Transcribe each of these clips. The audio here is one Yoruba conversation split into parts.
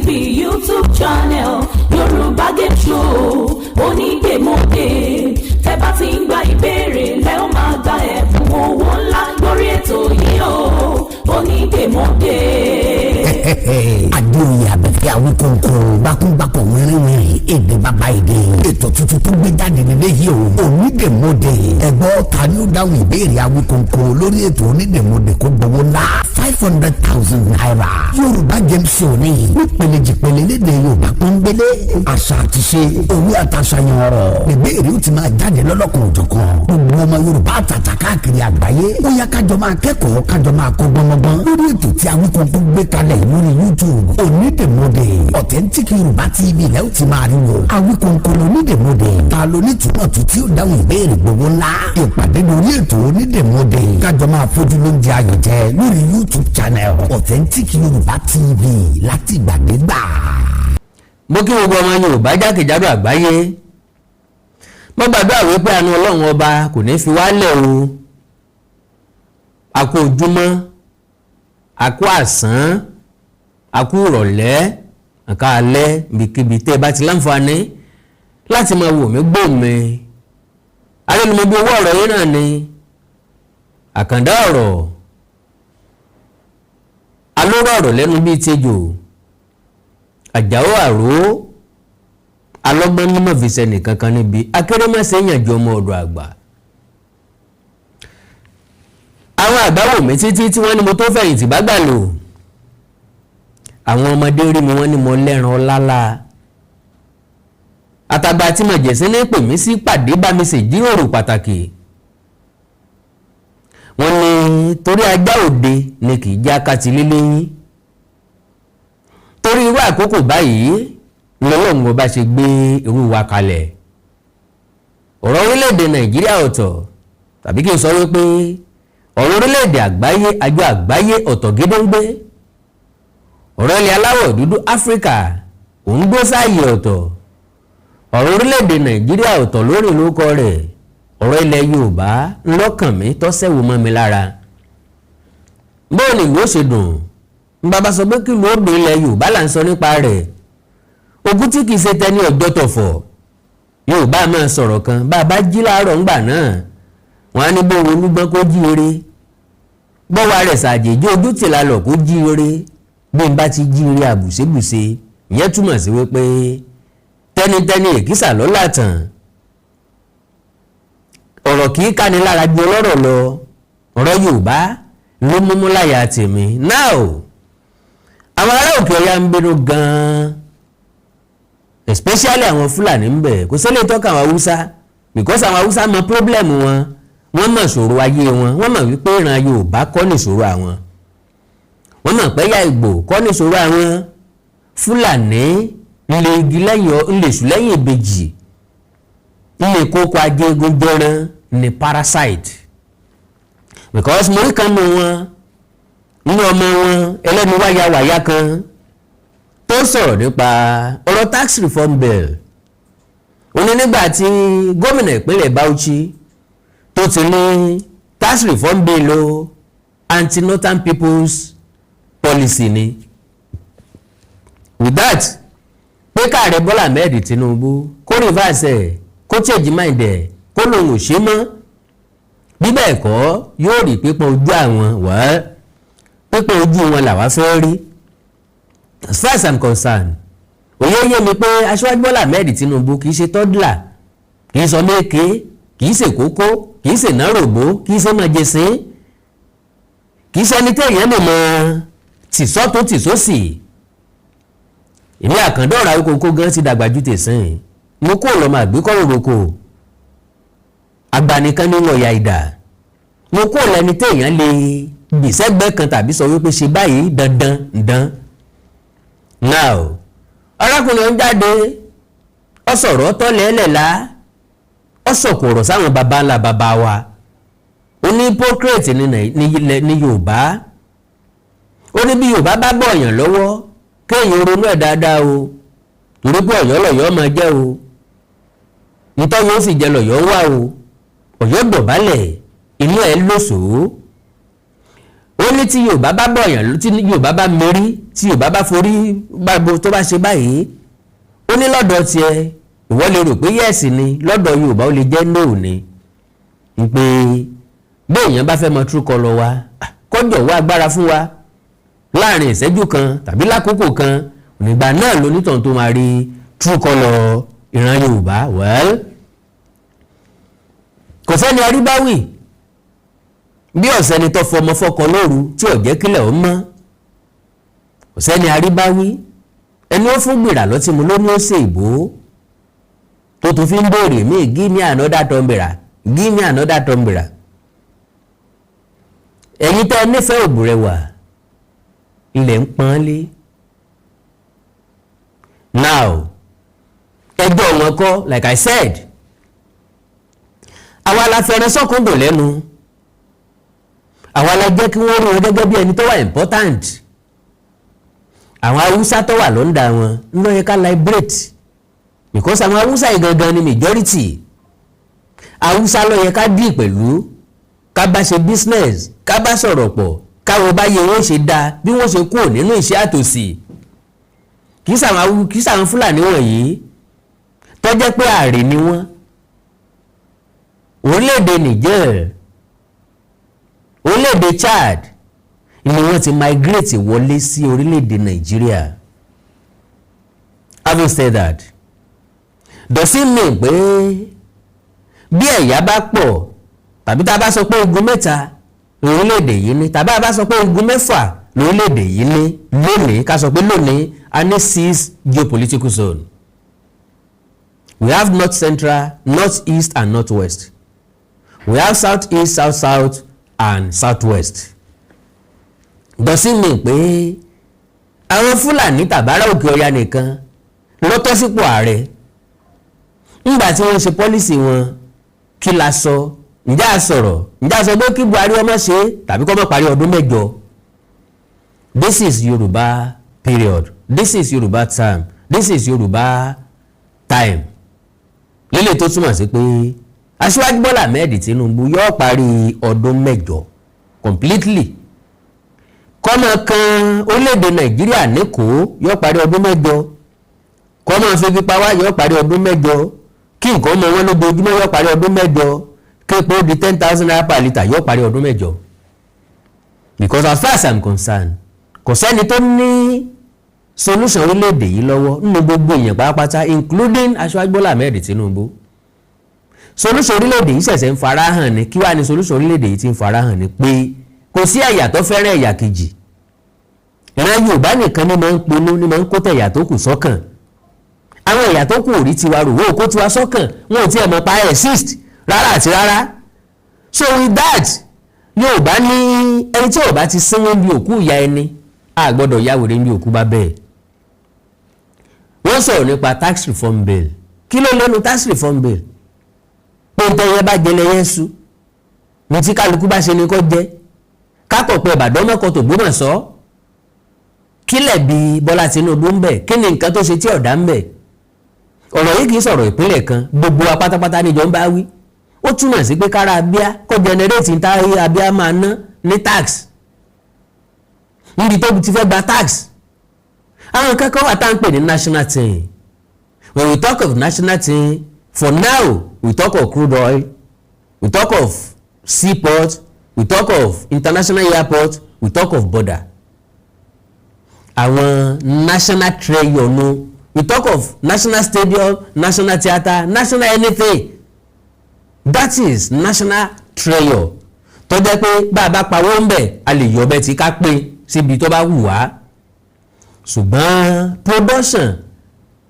TV YouTube channel, Yorùbá Game Show, onídèmọdè. Tẹ́ bá ti ń gba ìbéèrè lẹ́ ó máa gba ẹ̀bùn owó ńlá lórí ètò yìí o, onídèmọdè. Adéoyè Abẹ́fẹ́ Awíkóńkó, gbákúngbákọ̀, wẹ́rẹ́wẹ́rẹ́, èdè bàbá èdè. Ètò tuntun tó gbé jáde nílé yìí o, Onídèmọdè. Ẹ̀gbọ́n, ta ni ó dáhùn ìbéèrè Awíkóńkó lórí ètò Onídèmọdè kó gbowó ńlá, ₦500,000? Yorùbá Game Show ní nípele jìpele, lédè Yorùbá pọ́nbélé, àṣà àti ṣe, òwe àtàṣàyàn ọ̀rọ̀, ìbéèrè ó ti máa jáde lọ́lọ́kan òjọ̀kan. Gbogbo ọmọ Yorùbá àtàtà káàkiri àgbáyé, ó yá, kájọ máa kẹ́kọ̀ọ́, kájọ máa kọ́ gbọ́ngbọ́n lórí ètò tí Awíkóńkó gbé kalẹ̀ lórí YouTube, Onídèmọdè. Authentic Yorùbá TV lẹ́ ó ti máa rí wò. Awíkóńkó lónídèmọdè. Ta ló ní túmọ̀ tó tí ó dáhùn ìbéèrè gbogbo ńlá? Ìpàdé lórí ètò Onídèmọdè, kájọ máa fojú lóúnjẹ ayọ̀ jẹ lórí YouTube channel Authentic Yorùbá TV láti gbàdégbà. Mo kí gbogbo ọmọ Yorùbá jákèjádò àgbáyé. Mo gbàdúrà wípé àánú Ọlọ́run Ọba kò ní fi wálẹ̀ o. Àkó ojúmọ́, àkó àsán, àkó ìrọ̀lẹ́, àká alẹ́, ibikíbi tẹ́ ẹ bá ti láǹfààní láti máa wò mí, gbọ́ mi. Arẹ́numọ́bí owó ọ̀rọ̀ yìí náà ni àkàndá ọ̀rọ̀, alóró ọ̀rọ̀ lẹ́nu bíi tejò, àjàó àró, alọ́gbọ́n mímọ̀ fi sẹ́nì kankan níbi akérèmọ́sẹ̀ yànjú ọmọ ọ̀dọ̀ àgbà. Àwọn àgbà wò mí títí tí wọ́n ní mo tó fẹ̀yìntì bá gbà lò. Àwọn ọmọdé rí mi, wọ́n ní mo lẹ́ran ọlálá. Àtàgbà tí mọ̀jẹ̀sí ní pè mí sí pàdé, bá mi ṣe jíròrò pàtàkì. Wọ́n ní torí ajá òde ni kì í já kátì léléyìn, torí irú àkókò báyìí lọ́lọ́run ọba ṣe gbé irú wa kalẹ̀. Ọ̀rọ̀ orílẹ̀-èdè Nàìjíríà ọ̀tọ̀, tàbí kí n sọ wípé ọ̀rọ̀ orílẹ̀-èdè àgbáyé, àjọ àgbáyé ọ̀tọ̀ gédéǹgbé. Ọ̀rọ̀ ilẹ̀ aláwọ̀ dúdú, Áfíríkà, òun gbó sáàyè ọ̀tọ̀. Ọ̀rọ̀ orílẹ̀-èdè Nàìjíríà ọ̀tọ̀ lórí lórúkọ rẹ̀. Ọ̀rọ̀ ilẹ̀ Yorùbá ńlọ́kàn mi tọ́sẹ̀wò mọ́ mi lára. Bóò ni ìlú ó ṣe dùn? Bàbá sọ pé kí ìlú ó dùn, ilẹ̀ Yorùbá là ń sọ nípa rẹ̀. Ogún tí kìí ṣe tẹni ọjọ́ tọ̀fọ̀. Yorùbá máa sọ̀rọ̀ kan, bá a bá jí láàárọ̀ ńgbà náà, wọ́n á ní bó olúgbọ́n kó jí eré, bọ́wọ́ rẹ̀ ṣàjèjì ojú tìlà lọ kó jí eré. Bí n bá ti jí eré àbùṣebùṣe, ìyẹn túmọ̀ sí wípé tẹnitẹni èkísà lọ́la tàn. Ọ̀rọ̀ kì í káni lára ju ọlọ́rọ̀ lọ. Ọ̀rọ̀ Yorùbá ló múmú láyà tèmi. Now, àwọn ará òkè ọya ń bínú gan-an, especially àwọn Fúlàní ń bẹ̀. Kò sẹ́lẹ̀ tọ́ka àwọn Haúsá, because àwọn Haúsá mọ problem wọn, wọ́n mọ̀ ṣòro ayé wọn. Wọ́n mọ̀ wípé ìran Yorùbá kọ́ nìṣòro àwọn. Wọ́n mọ̀ pé ẹ̀yà Ìgbò kọ́ nìṣòro àwọn. Fúlàní ńlẹ̀ igi lẹ́yìn ńlẹ̀ sùn lẹ́yìn ìbejì, ńlẹ̀ kókó ajégun jẹran ní parasite, because mo rí kan nù wọn nínú ọmọ wọn, ẹlẹ́nu wáyà wáyà kan tó sọ̀rọ̀ nípa ọ̀rọ̀ tax reform bill. Ó ní nígbà tí gómìnà ìpínlẹ̀ Bauchi tó ti ní tax reform bill o, anti-northern people's policy ni. With that, pé káàrẹ Bọ́lá Ahmed Tinubu kó reverse ẹ̀, kó change mind ẹ̀, kó lòun ò ṣe mọ́, bí bẹ́ẹ̀ kọ́, yóò rí pípọ́n ojú àwọn. Wá pípọ́n ojú wọn làwa fẹ́ rí. As far as I'm concerned, òye yé mi pé Aṣíwájú Bọ́lá Ahmed Tinubu kì í ṣe toddler, kì í sọ méke, kì í ṣe kókó, kì í ṣe nárògbó, kì í ṣe májèsín, kì í ṣe ẹni téèyàn lè mọ tìsọ́tún tìsósì. Èmi àkàndọ̀rọ̀ Awíkonko gan ti dàgbà ju tèsán. Mo kó lọ́mọ àgbékọ́rò roko agbanìkan ní wọ̀nyà ìdà. Mo kó lẹni téèyàn lè gbìsẹ́gbẹ́ kan tàbí sọ wípé ṣe báyìí dandan dandan. Now, arákùnrin ń jáde, ó sọ̀rọ̀ tọ́lẹ̀ẹ́lẹ̀lá, ó sọ̀kò ọ̀rọ̀ sáwọn baba ńlá baba wa. Ó ní hypocrite ní Yorùbá. Ó ní bí Yorùbá bá bọ̀ ọ̀yàn lọ́wọ́, kéèyàn ronú ẹ̀ dáadáa o, torí pé Ọ̀yọ́ lọ̀yọ́ máa jẹ́ o, ntọ́ yóò sì jẹ́ lọ̀yọ́ wá o. Ọ̀yọ́ dọ̀bálẹ̀, inú ẹ̀ lóṣòó. Ó Ó ní tí Yorùbá bá bọ̀yàn, tí Yorùbá bá mérí, tí Yorùbá bá forí gbàgbó tó bá ṣe báyìí, ó ní lọ́dọ̀ tiẹ̀ ìwọ lè rò pé yes ni, lọ́dọ̀ Yorùbá ó lè jẹ́ no ni. Pé bí èèyàn bá fẹ́ mọ true colour wa, kọjọ wá agbára fún wa láàrin ìṣẹ́jú kan tàbí lákòókò kan, nígbà náà lonítàn tó máa rí true colour ìran Yorùbá. Well, kò sẹ́ni aríbáwì bí ọ̀sẹ́ni tó fọmọ fọkọ lóru tí ò jẹ́ kílẹ̀ ó mọ́. Kò sẹ́ni aríbáwí. Ẹni ó fún gbìrà lọ́tí mu ló ní ó ṣe ìbò tó tún fi ń béèrè míì: "Give me another tumbler, give me another tumbler." Ẹ̀yin tẹ́ ẹ nífẹ̀ẹ́ òbúrẹ́wà ilẹ̀ ń pọ́n lé now, ẹjọ́ wọn kọ́. Like I said, àwa la fẹ́ràn sọ́kúndùn lẹ́nu, àwa la jẹ́ kí wọ́n rí wọn gẹ́gẹ́ bí ẹni tó wà important. Àwọn Haúsá tó wà lọ́ndà wọn ń lọ yẹ ká liberate, because àwọn Haúsá yìí gangan ni majority. Haúsá ló yẹ ká deal pẹ̀lú, ká bá ṣe business, ká bá sọ̀rọ̀ pọ̀, káwọn bá yẹ wọ́n ṣe dáa, bí wọ́n ṣe kúrò nínú ìṣẹ́ àtòsí. Kì í sàwọn Fúlàní wọ̀nyí tó jẹ́ pé àrè ni wọ́n. Orílẹ̀-èdè Niger, orílẹ̀-èdè Chad ni wọ́n ti migrate wọlé sí orílẹ̀-èdè Nàìjíríà. Having said that, does it mean pé bí ẹ̀yà bá pọ̀, tàbí tá a bá sọ pé igun mẹ́ta lórílẹ̀-èdè yìí ní, tàbí a bá sọ pé igun mẹ́fà lórílẹ̀-èdè yìí ní lónìí, ká sọ pé lónìí a ní six geopolitical zone? We have North Central, North East and North West. We have South East, South South and South West. Does it mean pé àwọn Fúlàní tàbárà Òkè Ọya nìkan lọ́tọ́ sípò ààrẹ? Ńgbà tí wọ́n ṣe policy wọn, kí la sọ? Ǹjẹ́ a sọ̀rọ̀? Ǹjẹ́ a sọ pé kí Buhari ọmọ ṣe tàbí kó má parí ọdún 8? This is Yorùbá period, this is Yorùbá time, this is Yorùbá time. Lílè tó túmọ̀ sí pé Aṣíwájú Bọ́lá Ahmed Tinubu yóò parí ọdún 8 completely. Kọ́mọ kan orílẹ̀-èdè Nàìjíríà níkòó yóò parí ọdún 8. Kọ́mọ fi pípa wá yóò parí ọdún 8. Kí nǹkan ọmọ wọn lójoojúmọ́ yóò parí ọdún 8. Képo di ₦10,000 per litre yóò parí ọdún 8. Because as far as I'm concerned, kò sẹ́ni tó ní solution orílẹ̀-èdè yìí lọ́wọ́ nínú gbogbo èèyàn pátápátá, including Aṣíwájú Bọ́lá Ahmed Tinubu. Solution orílẹ̀-èdè yìí ṣẹ̀ṣẹ̀ ń farahàn ni. Kí wàá ní solution orílẹ̀-èdè yìí ti ń farahàn ni pé kò sí ẹ̀yà tó fẹ́ràn ẹ̀yà kejì. Ìran Yorùbá nìkan ní máa ń ponú, ní máa ń kó tẹ̀yà tó kù sọ́kàn. Àwọn ẹ̀yà tó kù ò rí tiwa rò, wọ́n ò kó tiwa sọ́kàn, wọn ò tiẹ̀ mọ̀ pa exist rárá àti rárá. So with that, Yorùbá ní ẹni tí ò bá ti sínwó bí òkú ìyá ẹni, a gbọ́dọ̀ yá wèrè bí òkú bá bẹ́ẹ̀. Wọ́n sọ̀rọ̀ nípa tax reform bill. Kí ló lẹ́nu tax reform bill? Pé ntẹ́yẹ bá jẹ lẹ́yẹ sú ní, tí kálukú bá ṣe ni kò jẹ́ kákọ̀ pé Ìbàdàn mọ́kàn tó Gbómọ̀ṣọ́. Kílẹ̀ bí Bọ́lá Tinubu ń bẹ̀? Kí ni nǹkan tó ṣe tí ọ̀dà ń bẹ̀? Ọ̀rọ̀ yìí kì í sọ̀rọ̀ ìpínlẹ̀ kan, gbogbo wa pátápátá níjọ ń bá wí. Ó túmọ̀ sí pé kára abíá kó generate ní táyé abíá máa ná ní tax níbi tó ti fẹ́ gba tax. Àwọn kankan wà tá à ń pè ní national thing. When we talk of national thing, for now we talk of crude oil, we talk of seaport, we talk of international airport, we talk of border, àwọn national treasure nu. We talk of national stadium, national theatre, national anything. That is national treasure tó jẹ́ pé bá a bá pawó ń bẹ̀, a lè yọ ọbẹ̀ tí ká pín síbi tó bá wù wá. Ṣùgbọ́n production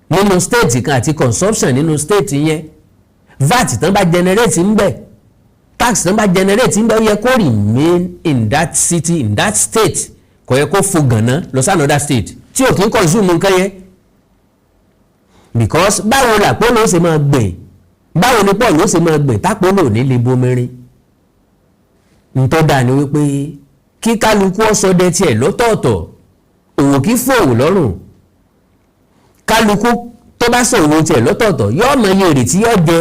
nínú state kan àti consumption nínú state yẹn, VAT tán bá generate ń bẹ̀, tax tán bá generate ń bẹ̀, ó yẹ kó remain in that city, in that state. Kò yẹ kó fo gànà lọ sí another state tí ò kí ń consume nǹkan yẹn. Because báwo làpọ̀ ló ṣe máa gbìn, báwo ni pọ̀ ló ṣe máa gbìn tápọ̀ lò ní lè bomirin? Ntọ́ da ni wípé kí kálukú ọ̀sọ́dẹ tiẹ̀ lọ́tọ̀ọ̀tọ̀. Òwò kí fún òwò lọ́rùn. Kálukú tó bá sọ òwò tiẹ̀ lọ́tọ̀ọ̀tọ̀ yóò mọ iye èrè tí yóò jẹ.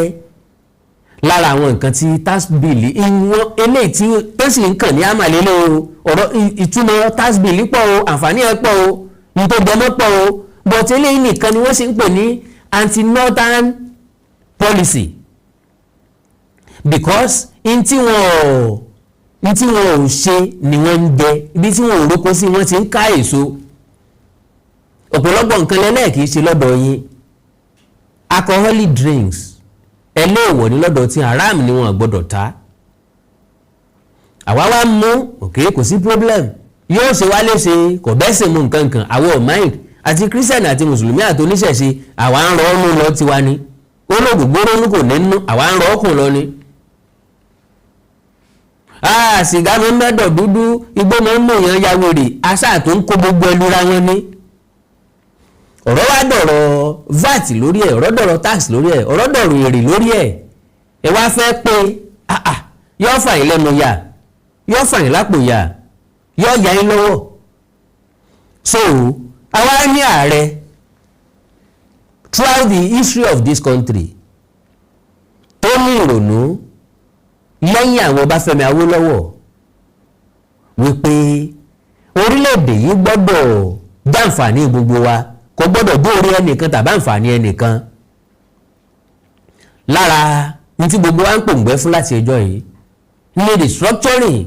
Lára àwọn nǹkan tí tax bill ìwọ̀n eléyìí tí tó sì ń kàn ní àmàlélẹ́ o, ọ̀rọ̀ ìtumọ̀ tax bill pọ̀ o, àǹfààní ẹ̀ pọ̀ o, nítorí gbọmọ́ pọ̀ o, but eléyìí nìkan ni wọ́n sì ń pè ní anti-northern policy, because n tí wọn ò ṣe ni wọ́n ń jẹ, ibi tí wọn ò róko sí wọ́n ti ń ká èso. Ọ̀pọ̀lọpọ̀ nǹkan lẹ́lẹ́kì í ṣe lọ́dọ̀ yín. Alcoholic drinks ẹlẹ́wọ̀ ní lọ́dọ̀ tí haram ni, wọn gbọ́dọ̀ ta. Àwa wá mú, òkè, kò sí problem, yóò ṣe wá léṣe, kò bẹ́ẹ̀ sì mú nǹkan kan. Àwọn ò mind, àti Christian àti Mùsùlùmí àti oníṣẹ̀ṣe, àwa ń rọ ọ́nú lọ tiwa ni. Olóògùn gbóró kò ní nú, àwa ń rọ ọkùn lọ ni. Sìgá máa ń mẹ́dọ̀ dúdú, igbó máa ń mú èèyàn ya wèrè, aṣáà tó ń kó gbogbo ẹlúra wọn ní. Ọ̀rọ̀ wá dọ̀rọ̀ VAT lórí ẹ̀, ọ̀rọ̀ dọ̀rọ̀ tax lórí ẹ̀, ọ̀rọ̀ dọ̀rọ̀ èrè lórí ẹ̀. Ẹ wá fẹ́ pé yóò fà yín lẹ́nu yà, yóò fà yín lápò yà, yóò yà yín lọ́wọ́. So àwa ní ààrẹ throughout the history of this country tó ní ìrònú lẹ́yìn àwọn Ọbáfẹ́mi Awólọ́wọ̀ wípé orílẹ̀-èdè yìí gbọ́dọ̀ jàǹfààní gbogbo wa, kò gbọ́dọ̀ dóorí ẹnìkan tàbí àǹfààní ẹnìkan. Lára ní tí gbogbo wa ń pòǹgbẹ́ fún láti ẹjọ́ yìí ní restructuring.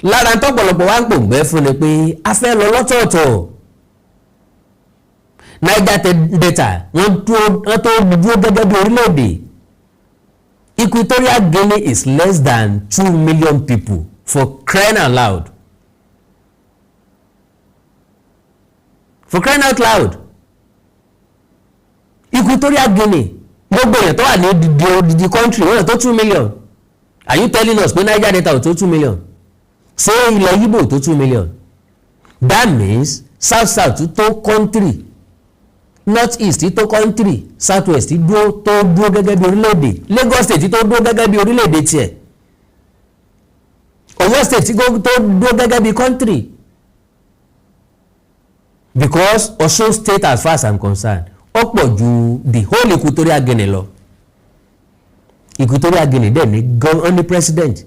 Lára tọ́pọ̀lọpọ̀ wa ń pòǹgbẹ́ fún ni pé a fẹ́ lọ lọ́tọ̀ọ̀tọ̀. Niger Delta, wọ́n tó dúró gẹ́gẹ́ bí orílẹ̀-èdè. Equatorial Guinea is less than 2 million people, for crying out loud, for crying out loud. Equatorial Guinea, gbogbo èèyàn tó wà ní odidi odidi country wọ́n tó 2 million. Are you telling us pé Niger Delta ò tó 2 million? Ṣé ilẹ̀ Igbo tó 2 million? That means South South tó country, North East tó country, South West dúró, tó dúró gẹ́gẹ́ bí orílẹ̀-èdè, Lagos State tó dúró gẹ́gẹ́ bí orílẹ̀-èdè tiẹ̀, Ọ̀yọ́ State tó dúró gẹ́gẹ́ bí country, because Ọ̀ṣun State, as far as I'm concerned, ó pọ̀ ju the whole Equatorial Guinea lọ. Equatorial Guinea dẹ̀ ní, wọ́n ní president,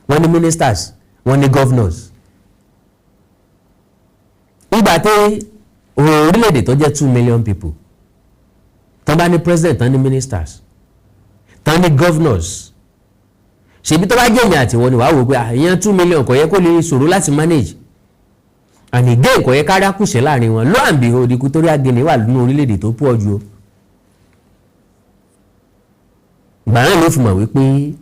wọ́n ní ministers, wọ́n ní governors. Nígbà tí orílẹ̀-èdè tó jẹ́ 2 million people tán bá ní president, tán ní ministers, tán ní governors, ṣèbí tó bá jẹ́ èèyàn àtiwọ́n ni wàá wò pé èèyàn 2 million kò yẹ kó lè ṣòro láti manage, and again kò yẹ kárí àkùṣe láàrin wọn. Lo and behold, Equatorial Guinea wà nínú orílẹ̀-èdè tó pọ̀ jù o. Ìgbà náà ló fi mọ̀ wípé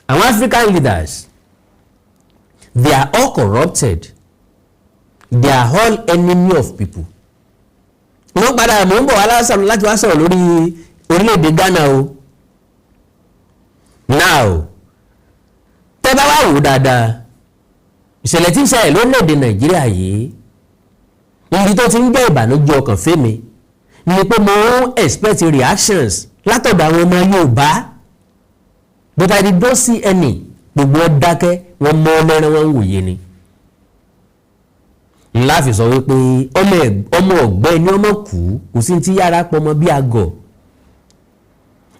àwọn African leaders, they are all corrupted, they are all enemy of people. Wọ́n padà, mò ń bọ̀ wá láti wá sọ̀rọ̀ lórí orílẹ̀-èdè Ghana o. Now, tẹ́ bá wá wò dáadáa, ìṣẹ̀lẹ̀ tí ń ṣẹlẹ̀ lórílẹ̀-èdè Nàìjíríà yìí, ibi tó ti ń jẹ́ ìbànújẹ́ ọkàn fẹ́mi ni pé mo ń expect reactions látọ̀dọ̀ àwọn ọmọ Yorùbá, but I did not see any. Gbogbo wọn dákẹ́, wọ́n mọ́ lẹ́rìn, wọ́n ń wòye ni. Ńlá fi sọ wípé ọmọ ọ̀gbẹ́ ni ọmọ kú, kò sí ti yára pọmọ bí àgọ̀.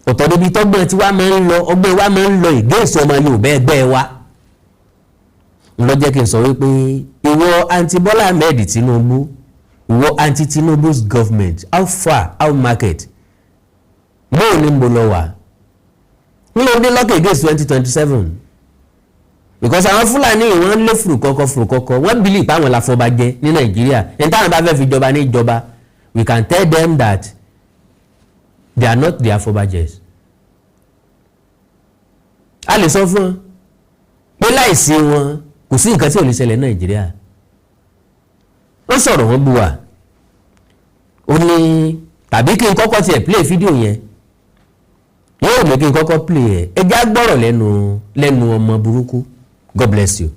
Ọ̀tọ̀ níbi tọ́gbọ́n tí wàá máa ń lọ, ọgbọ́n wa máa ń lọ ìgbésẹ̀ ọmọ Yorùbá ẹgbẹ́ wa ńlọ. Jẹ́ kí n sọ wípé ìwọ anti Bọ́lá Ahmed Tinubu, ìwọ anti Tinubu's government, how far, how market, bóò ní mo lọ wà nílò ní luck against 2027, because àwọn Fúlàní, wọ́n lé fùrùkọ́kọ́ fùrùkọ́kọ́, wọ́n believe pé àwọn láfọbajẹ ní Nàìjíríà ní táwọn bá fẹ́ fi jọba ní ìjọba. We can tell them that they are not the afọbajẹs. A lè sọ fún wọn pé láìsí wọn, kò sí nǹkan tí ò lè ṣẹlẹ̀ ní Nàìjíríà. Wọ́n sọ̀rọ̀, wọ́n bu wa. Ó ní tàbí kí n kọ́kọ́ tiẹ̀ play fídíò yẹn, yóò mú kí n kọ́kọ́ play ẹ̀. Ẹ já gbọ́rọ̀ lẹ́nu ọmọ burúkú. God bless you.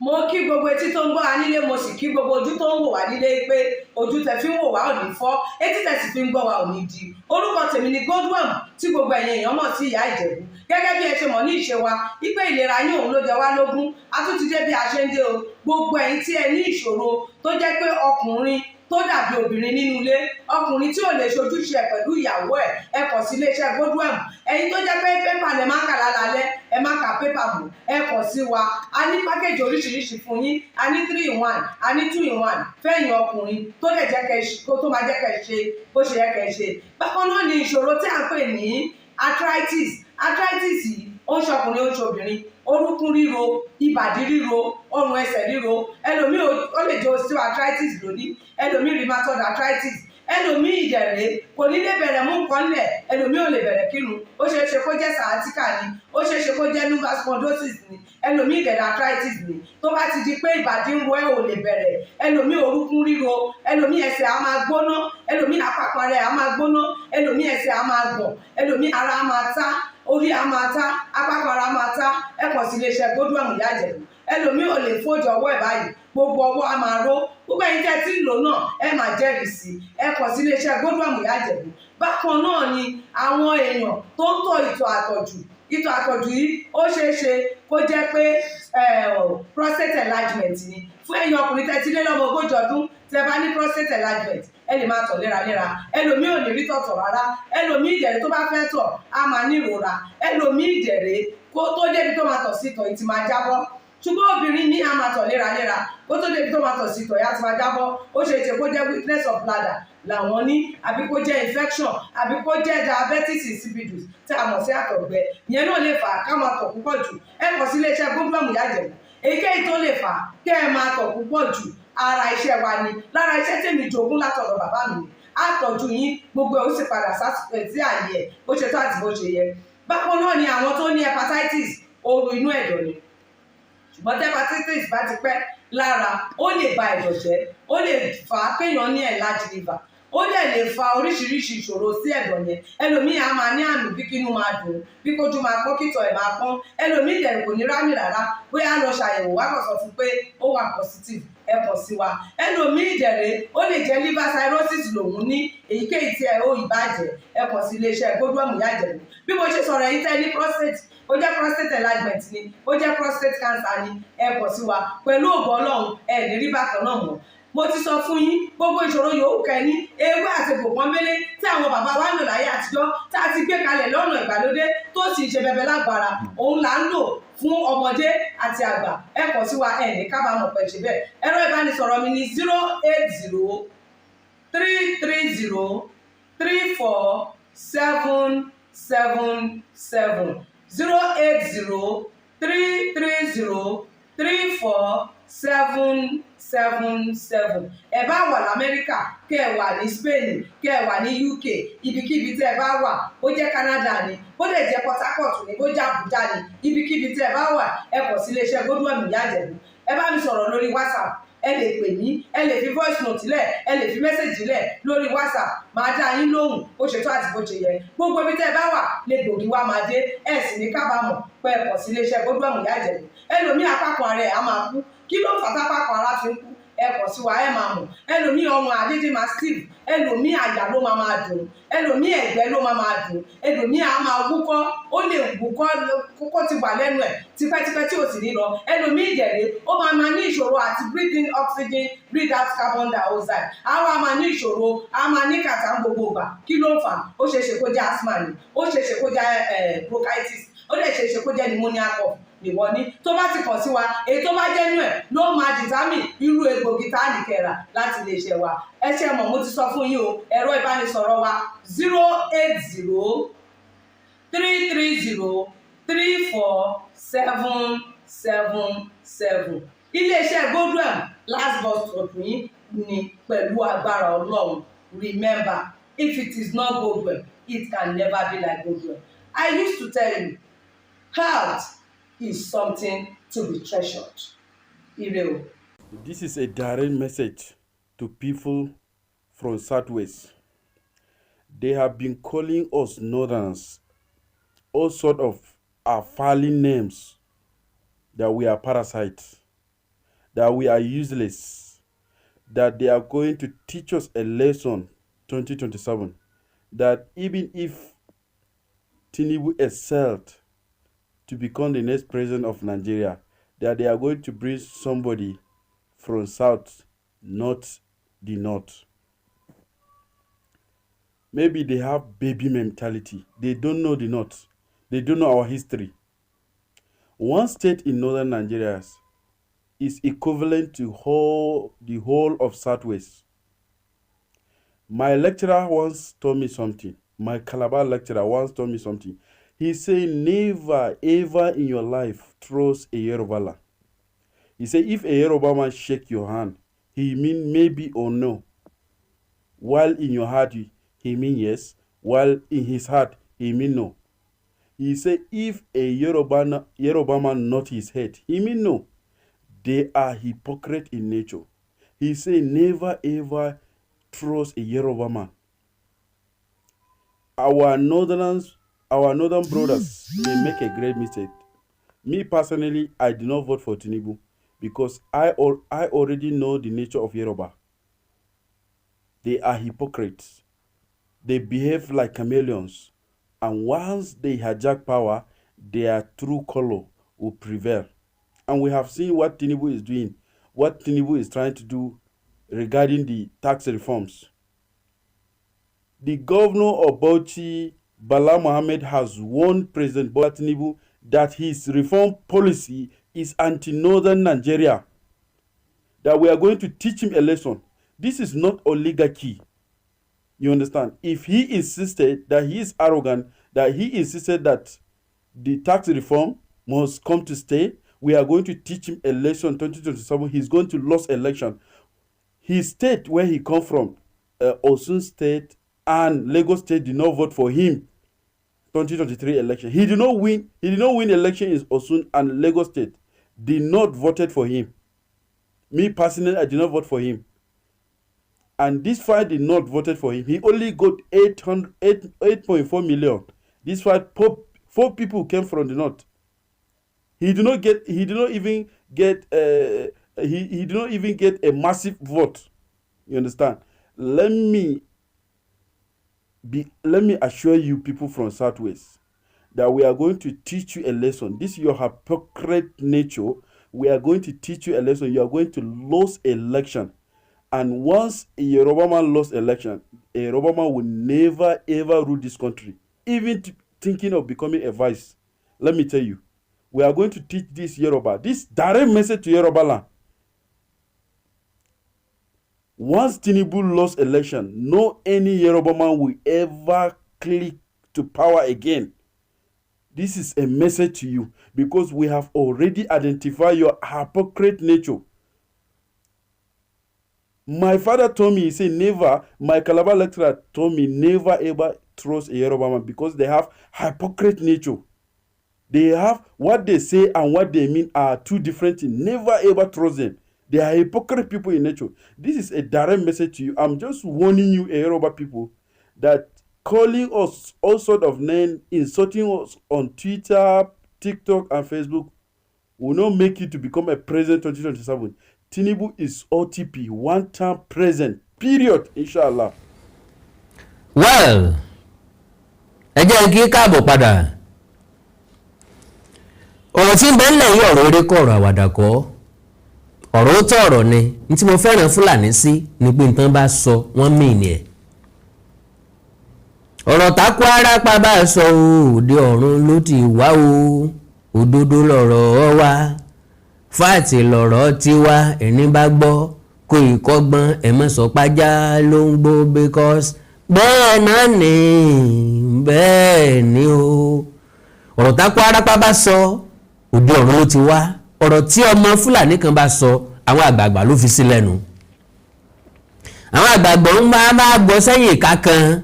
Mo kí gbogbo etí tó ń gbọ́ wa nílé, mo sì kí gbogbo ojú tó ń wò wá nílé pé ojú tẹ fi ń wò wá ò ní fọ́, etí tẹ sì fi ń gbọ́ wa ò ní di. Orúkọ tèmi ni Godwin, tí gbogbo ẹ̀yin èèyàn mọ̀ sí Ìyá Ìjẹ̀bú. Gẹ́gẹ́ bí ẹ ṣe mọ̀ ní ìṣe wa wípé ìlera yín òun ló jẹ wá lógún, a tún ti dé bí a ṣe ń dé o. Gbogbo ẹ̀yin tí ẹ ní ìṣòro tó jẹ́ pé ọkùnrin Tó dàbí obìnrin nínú ilé, ọkùnrin tí ò lè ṣojúṣe ẹ̀ pẹ̀lú ìyàwó ẹ̀, ẹ kàn sí iléeṣẹ́ Godwem. Ẹ̀yin tó jẹ́ pé pépà lẹ máa ń kà lálálẹ́, ẹ má ka pépà mọ́, ẹ kàn sí wa. A ní package oríṣiríṣi fún yín. A ní 3 in 1, a ní 2 in 1 fẹ́yìn ọkùnrin tó lè jẹ́ kẹ́ kó tó máa jẹ́ kẹ́ ṣe bó ṣe yẹ kẹ́ ṣe. Bákan náà ni ìṣòro tí à ń pè ní arthritis. Arthritis yìí, ó ń ṣọkùnrin, ó ń ṣobìnrin. Orúnkún ríro, ìbàdí ríro, ọrùn ẹsẹ̀ ríro. Ẹlòmíì, ó lè jẹ́ osteoarthritis lónìí, ẹlòmíì rheumatoid arthritis, ẹlòmíì ìdẹ̀rẹ̀ kò ní lè bẹ̀rẹ̀ mú nǹkan lẹ̀, ẹlòmíì ò lè bẹ̀rẹ̀ kírun. Ó ṣeé ṣe kó jẹ́ sciatica ni, ó ṣeé ṣe kó jẹ́ lumbar spondylosis ni, ẹlòmíì ìdẹ̀rẹ̀ arthritis ni. Tó bá ti di pé ìbàdí ń ro ẹ́, ò lè bẹ̀rẹ̀, ẹlòmíì orúnkún ríro, ẹlòmíì ẹsẹ̀ á máa gbóná, ẹlòmíì àpapọ̀ rẹ̀ á máa gbóná, ẹlòmíì ẹsẹ̀ á máa gbọ̀n, ẹlòmíì ara á máa tá, orí á máa tá, apákan ara á máa tá, ẹ kàn sí iléeṣẹ́ Godwem Ìyá Ìjẹ̀bú. Ẹlòmíì ò lè fold ọwọ́ ẹ̀ báyìí, gbogbo ọwọ́ á máa ró. Gbogbo ẹ̀yin tẹ́ tí ń lò náà, ẹ máa jẹ́rìí sí. Ẹ kàn sí iléeṣẹ́ Godwem Ìyá Ìjẹ̀bú. Bákan náà ni àwọn èèyàn tó ń tọ̀ ìtọ̀ àtọ̀jù. Ìtọ̀ àtọ̀jù yìí, ó ṣeé ṣe kó jẹ́ pé prostate enlargement ni. Fún ẹ̀yin ọkùnrin tẹ́ ti lé lọ́mọ 40 ọdún, tẹ́ bá ní prostate enlargement, ẹ lè máa tọ̀ léraléra. Ẹlòmíì ò ní rí tọ̀tọ̀ rárá. Ẹlòmíì ìdẹ̀rẹ̀, tó bá fẹ́ tọ̀, á máa ní ìrora. Ẹlòmíì ìdẹ̀rẹ̀, kó tó débi tó máa tọ̀ sí, ìtọ̀ yìí ti máa jábọ́. Ṣùgbọ́n obìnrin ní, a máa tọ̀ léraléra, kó tó débi tó máa tọ̀ sí, ìtọ̀ yá ti máa jábọ́. Ó ṣe é ṣe kó jẹ́ weakness of bladder làwọn ní, àbí kó jẹ́ infection, àbí kó jẹ́ diabetes insipidus tí a mọ̀ sí àtọ̀gbẹ. Ìyẹn náà lè fà á ká máa tọ̀ púpọ̀ jù. Ẹ kàn sí iléeṣẹ́ Godwem Ìyá Ìjẹ̀bú. Èyíkéyìí tó lè fà á kẹ́ ẹ máa tọ̀ púpọ̀ jù, ara iṣẹ́ wa ni. Lára iṣẹ́ tèmi jogún látọ̀dọ̀ bàbá mi ni. Á tọ́jú yín, gbogbo ẹ̀ ó sì padà sí àyè ẹ̀ bó ṣe tó àti bó ṣe yẹ. Bákan náà ni àwọn tó ní hepatitis, ooru inú ẹ̀dọ̀ ni. Ṣùgbọ́n tí hepatitis bá ti pẹ́ lára, ó lè ba ẹ̀dọ̀ jẹ́, ó lè fà á kéèyàn ní enlarged liver, ó dẹ̀ lè fa oríṣiríṣi ìṣòro sí ẹ̀dọ̀ yẹn. Ẹlòmíì á máa ní àmì bí kínú máa dùn, bí kójú máa pọ́n, kítọ̀ ẹ̀ máa pọ́n. Ẹlòmíì dẹ̀ kò ní rámì rárá, bóyá lọ ṣàyẹ̀wò, wá kàn sọ fún pé ó wà positive. Ẹ kàn sí wa. Ẹlòmíì dẹ̀rẹ̀, ó lè jẹ́ liver cirrhosis lòun ní. Èyíkéyìí tí ẹ ó ìbàjẹ́, ẹ kàn sí iléeṣẹ́ Godwem Ìyá Ìjẹ̀bú. Bí mo ṣe sọ̀rọ̀, ẹ̀yin tẹ́ ní prostate, ó jẹ́ prostate enlargement ni, ó jẹ́ prostate cancer ni, ẹ kàn sí wa. Pẹ̀lú ògo Ọlọ́run, ẹ ní rí bákan náà mọ́. Mo ti sọ fún yín, gbogbo ìṣòro yòówù kẹ́ni, ewé àti pòpọ́nbélé tí àwọn bàbá wa ń lò láyé àtijọ́, tá a ti gbé kalẹ̀ lọ́nà ìgbàlódé, tó sì ń ṣe bẹbẹ lágbára, òun là ń lò fún ọmọdé àti àgbà. Ẹ kàn sí wa, ẹ ní kábàámọ̀ pẹ̀ ṣe bẹ́ẹ̀. Ẹ̀rọ ìbánisọ̀rọ̀ mi ní 08033034777, 08033034777. Ẹ bá wà lamẹ́ríkà, kẹ́ ẹ wà ní Spain, kẹ́ ẹ wà ní UK, ibikíbi tẹ́ ẹ bá wà, bó jẹ́ Canada ni, bó lè jẹ́ Port Harcourt ni, bó jẹ́ Abuja ni, ibikíbi tẹ́ ẹ bá wà, ẹ kàn sí iléeṣẹ́ Godwem Ìyá Ìjẹ̀bú. Ẹ bá mi sọ̀rọ̀ lórí WhatsApp, ẹ lè pè mí, ẹ lè fi voice note lẹ̀, ẹ lè fi message lẹ̀ lórí WhatsApp, máa dá yín lóhùn bó ṣe tó àti bó ṣe yẹ. Gbogbo ibi tẹ́ ẹ bá wà lè gbòógì wá máa dé. Ẹ sì ní kábàámọ̀ pé ẹ kàn sí iléeṣẹ́ Godwem Ìyá Ìjẹ̀bú. Ẹlòmíì, apákan ara ẹ̀ á máa kú. Kí ló fà tápákan ara fi ń kú? Ẹ kàn sí wa, ẹ máa mọ̀. Ẹlòmíì, ọrùn àdédé máa stiff, ẹlòmíì, àyà ló máa máa dùn, ẹlòmíì, ẹ̀gbẹ́ ló máa máa dùn, ẹlòmíì á máa wúkọ́, ó lè wúkọ́ kókó ti wà lẹ́nu ẹ̀ tipẹ́tipẹ́ tí ò sì ní lọ. Ẹlòmíì ìdẹ̀rẹ̀, ó máa máa ní ìṣòro àti breathe in oxygen, breathe out carbon dioxide. Á wá máa ní ìṣòro, á máa ní kàtà ń gbogbo ìgbà. Kí ló ń fà? Ó ṣeé ṣe kó jẹ́ asthma ni, ó ṣeé ṣe kó jẹ́ bronchitis, ó lè ṣeé ṣe kó jẹ́ pneumonia cough nìwọ ní. Tó bá ti kàn sí wa, èyí tó bá jẹ́ nú ẹ̀ ló máa determine irú egbògi tá a ní kẹrà láti lè ṣe wa. Ẹ ṣe mọ̀, mo ti sọ fún yín o. Ẹ̀rọ ìbánisọ̀rọ̀ wa, 08033034777. Iléeṣẹ́ Godwem, last bus stop yín ni pẹ̀lú agbára Ọlọ́run. Remember, if it is not Godwem, it can never be like Godwem. I used to tell you, health is something to be treasured. Ire o. This is a direct message to people from Southwest. They have been calling us Northerners all sort of appalling names, that we are parasites, that we are useless, that they are going to teach us a lesson 2027, that even if Tinubu excelled to become the next president of Nigeria, that they are going to bring somebody from South, not the North. Maybe they have baby mentality. They don't know the North. They don't know our history. One state in northern Nigeria is equivalent to the whole of Southwest. My lecturer once told me something. My Calabar lecturer once told me something. He said, "Never, ever in your life trust a Yoruba land." He said, "If a Yoruba man shake your hand, he mean maybe or no. While in your heart, he mean yes. While in his heart, he mean no." He said, "If a Yoruba man nod his head, he mean no." They are hypocrite in nature. He said, "Never ever trust a Yoruba man." Our northern brothers, they make a great mistake. Me personally, I did not vote for Tinubu because I already know the nature of Yoruba. They are hypocrites. They behave like chameleons. And once they hijack power, their true color will prevail. And we have seen what Tinubu is doing, what Tinubu is trying to do regarding the tax reforms. The governor of Bauchi, Bala Mohammed, has warned President Bola Tinubu that his reform policy is anti-northern Nigeria, that we are going to teach him a lesson. This is not oligarchy. You understand? If he insisted that he is arrogant, that he insisted that the tax reform must come to stay, we are going to teach him a lesson. 2027, he's going to lose election. His state where he come from, Osun State and Lagos State, did not vote for him 2023 election. He did not win. He did not win election in Osun and Lagos State. Did not voted for him. Me personally, I did not vote for him. And this fight did not voted for him. He only got 800, 8.4 million. This fight, four people came from the north. He did not get. He did not even get. He did not even get a massive vote. You understand? Let me assure you people from Southwest that we are going to teach you a lesson. This is your hypocrite nature. We are going to teach you a lesson. You are going to lose election. And once a Yoruba man lost election, a Yoruba man will never ever rule this country. Even thinking of becoming a vice. Let me tell you, we are going to teach this Yoruba, this direct message to Yoruba land. Once Tinubu lost election, no any Yoruba man will ever click to power again. This is a message to you because we have already identified your hypocrite nature. My father told me, he said, never, my Calabar lecturer told me, never ever trust a Yoruba man because they have hypocrite nature. They have what they say and what they mean are two different things. Never ever trust them. They are hypocrite people in nature. This is a direct message to you. I'm just warning you, Yoruba people, that calling us all sort of names, insulting us on Twitter, TikTok, and Facebook will not make you to become a president 2027. Tinubu is OTP, one term president, period, inshallah. Well, ẹ jẹ́ kí káàbọ̀ padà. Ọ̀rọ̀ tí ń bẹ ńlẹ̀ yìí, ọ̀rọ̀ eré kọ́, ọ̀rọ̀ àwàdà kọ́, ọ̀rọ̀ ó tọ́ ọ̀rọ̀ ni. Ní tí mo fẹ́ràn Fúlàní sí ni pé nǹkan bá sọ, wọ́n mì ní ẹ̀. Ọ̀rọ̀ tákù arápá bá sọ, òde ọ̀run ló ti wá o. Òdodo lọ̀rọ̀ wa, fact lọ̀rọ̀ tiwa. Ẹni bá gbọ́ kó ìkọ́gbọ́n ẹ̀ mọ́ sọ pájá ló ń gbó, because bẹ́ẹ̀ náà ni, bẹ́ẹ̀ ni o. Ọ̀rọ̀ tákù arápá bá sọ, òde ọ̀run ló ti wá. Ọ̀rọ̀ tí ọmọ Fúlàní kan bá sọ, àwọn àgbààgbà ló fi sí lẹ́nu. Àwọn àgbààgbà ń máa gbọ́ sẹ́yìn ìka kan,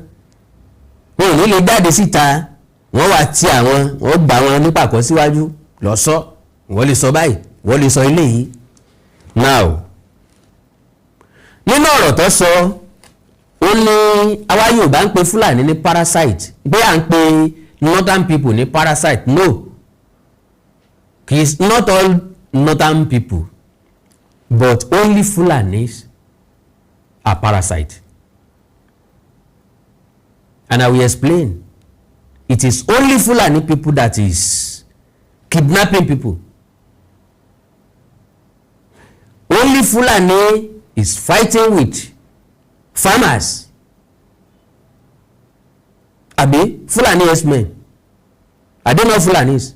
wọn ò ní lè jáde síta. Wọ́n wá tí àwọn wọ́n gbà wọn nípàkọ́ síwájú lọ sọ, wọ́n lè sọ báyìí, wọ́n lè sọ eléyìí. Now, nínú ọ̀rọ̀ tó sọ, ó ní àwa Yorùbá ń pe Fúlàní ní parasite, pé à ń pe northern people ní parasite. No, it's not all northern people, but only Fulanis are parasite, and I will explain. It is only Fulani people that is kidnapping people. Only Fulani is fighting with Farmers àbí Fulani herdsmen, are they not Fulanis?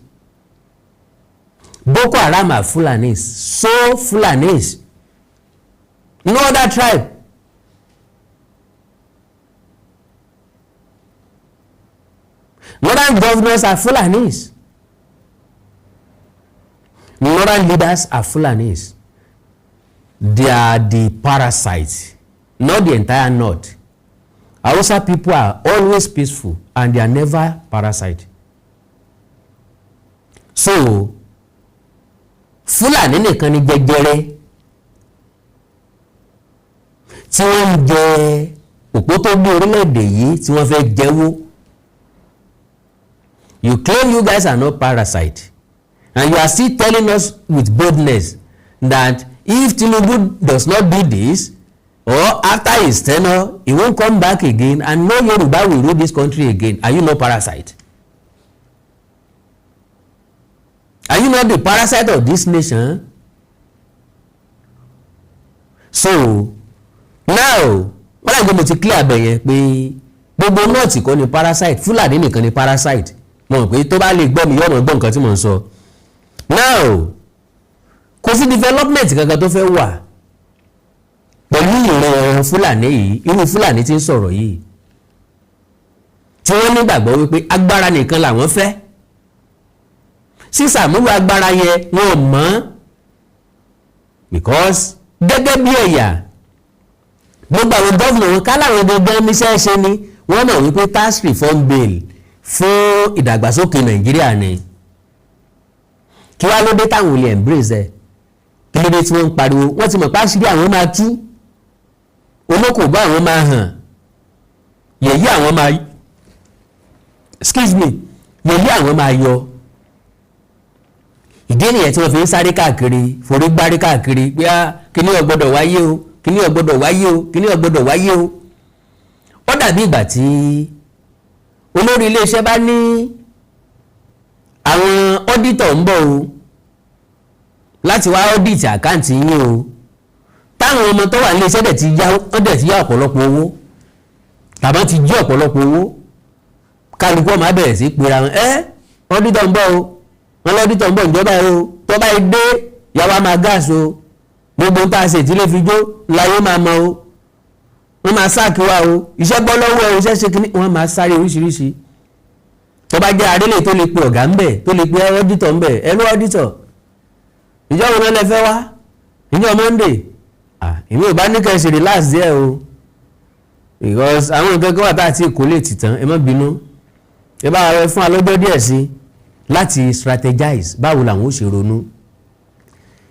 Boko Haram are Fulanis. So Fulanis, no other tribe. Northern governors are Fulanis. Northern leaders are Fulanis. They are the parasites, not the entire north. Hausa people are always peaceful and they are never parasite. So Fúlàní nìkan ni jẹjẹrẹ tí wọ́n ń jẹ òpó tó gbé orílẹ̀-èdè yìí, tí wọ́n fẹ́ jẹ́wọ́. You claim you guys are not parasite and you are still telling us with boldness that if Tinubu does not do this or after his tenure, he won't come back again and no Yoruba will rule this country again. Are you not parasite? Are you not the parasite of this nation? So now, wọ́n láì gbé mo ti clear abẹ yẹn pé gbogbo North kọ́ ni parasite, Fúlàní nìkan ni parasite. Mo mọ̀ pé tó bá lè gbọ́ mi, yọ̀ọ́ mọ̀ gbọ́ nǹkan tí mò ń sọ. Now, kò sí development kankan tó fẹ́ wà pẹ̀lú ìran Fúlàní yìí, irú Fúlàní tí ń sọ̀rọ̀ yìí, tí wọ́n nígbàgbọ́ wípé agbára nìkan làwọn fẹ́. Sísàmúlò agbára yẹn, wọn ò mọ̀, because gẹ́gẹ́ bí ẹ̀yà, gbogbo àwọn gómìnà wọn káláwọn gbogbo níṣẹ́ ṣe ni wọ́n mọ̀ wípé tax reform bill fún ìdàgbàsókè Nàìjíríà ni. Kí wá ló dé táwọn ò lè embrace ẹ̀? Kí ló dé tí wọ́n ń pariwo? Wọ́n ti mọ̀ pé àṣírí àwọn máa tú, olókòbá àwọn máa hàn, yẹ̀yẹ́ àwọn máa, excuse me, yẹ̀yẹ́ àwọn máa yọ. Ìdí nìyẹn tí wọ́n fi ń sáré káàkiri, forí gbárí káàkiri pé á kíní ò gbọ́dọ̀ wáyé o, kíní ò gbọ́dọ̀ wáyé o, kíní ò gbọ́dọ̀ wáyé o. Ó dàbí ìgbà tí olórí iléeṣẹ́ bá ní àwọn auditor ń bọ̀ o láti wá audit account yín o, táwọn ọmọ tó wà nílé iṣẹ́ dẹ̀ ti yá, wọ́n dẹ̀ ti yá ọ̀pọ̀lọpọ̀ owó tàbí ti jí ọ̀pọ̀lọpọ̀ owó. Kálukú ọmọ abẹ̀rẹ̀ sí pera wọn, ẹ́ auditor ń bọ̀ o, wọn l'auditor ń bọ̀ ìjọba yìí o, tó bá yìí dé, yàwá máa gáàsì o, gbogbo ń tá a ṣe ìdílé fi jó láyé máa mọ o, wọ́n máa sack wa o, iṣẹ́ bọ́ lọ́wọ́ ẹ, iṣẹ́ ṣe kínní, wọ́n máa sáré oríṣiríṣi. Tó bá jẹ́ arélè tó lè pe ọ̀gá ń bẹ̀, tó lè pe auditor ń bẹ̀, ẹ ló auditor, ìjọ wo náà lẹ fẹ́ wá? Ìjọ Monday? Ah, èmi ò bá ní kẹ́ ẹ ṣe relax díẹ̀ o, because àwọn nǹkan kan wà tá a ti kó lè tì tán. Ẹ má bínú, ẹ bá rẹ fún alọ́jọ́ díẹ̀ sí láti strategize báwo làwọn ó ṣe ronú.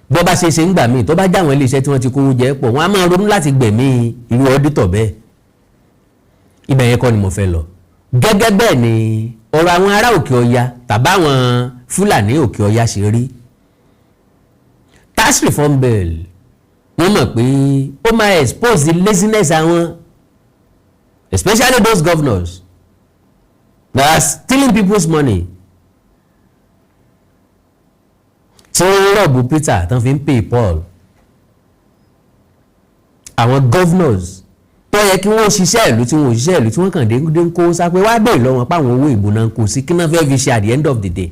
Bó bá ṣe ṣe ń gbà míì, tó bá jáwọn iléeṣẹ́ tí wọ́n ti kówó jẹ pọ̀, wọ́n á máa ronú láti gbẹ̀mí irú auditor bẹ́ẹ̀. Ibẹ̀ yẹn kọ́ ni mo fẹ́ lọ. Gẹ́gẹ́ bẹ́ẹ̀ ni ọ̀rọ̀ àwọn ará òkè ọya tàbí àwọn Fúlàní òkè ọya ṣe rí. Tax reform bill, wọ́n mọ̀ pé ó máa expose the laziness àwọn, especially those governors that are stealing people's money, tí wọ́n ń rob Peter tán fi ń pay Paul. Àwọn governors tó yẹ kí wọ́n ṣiṣẹ́ ìlú, tí wọ́n ò ṣiṣẹ́ ìlú, tí wọ́n kàn dé ń kó sápé wá bèèrè lọ́wọ́ páwọn owó ìbò náà kò sí, kí náà fẹ́ fi ṣe at the end of the day?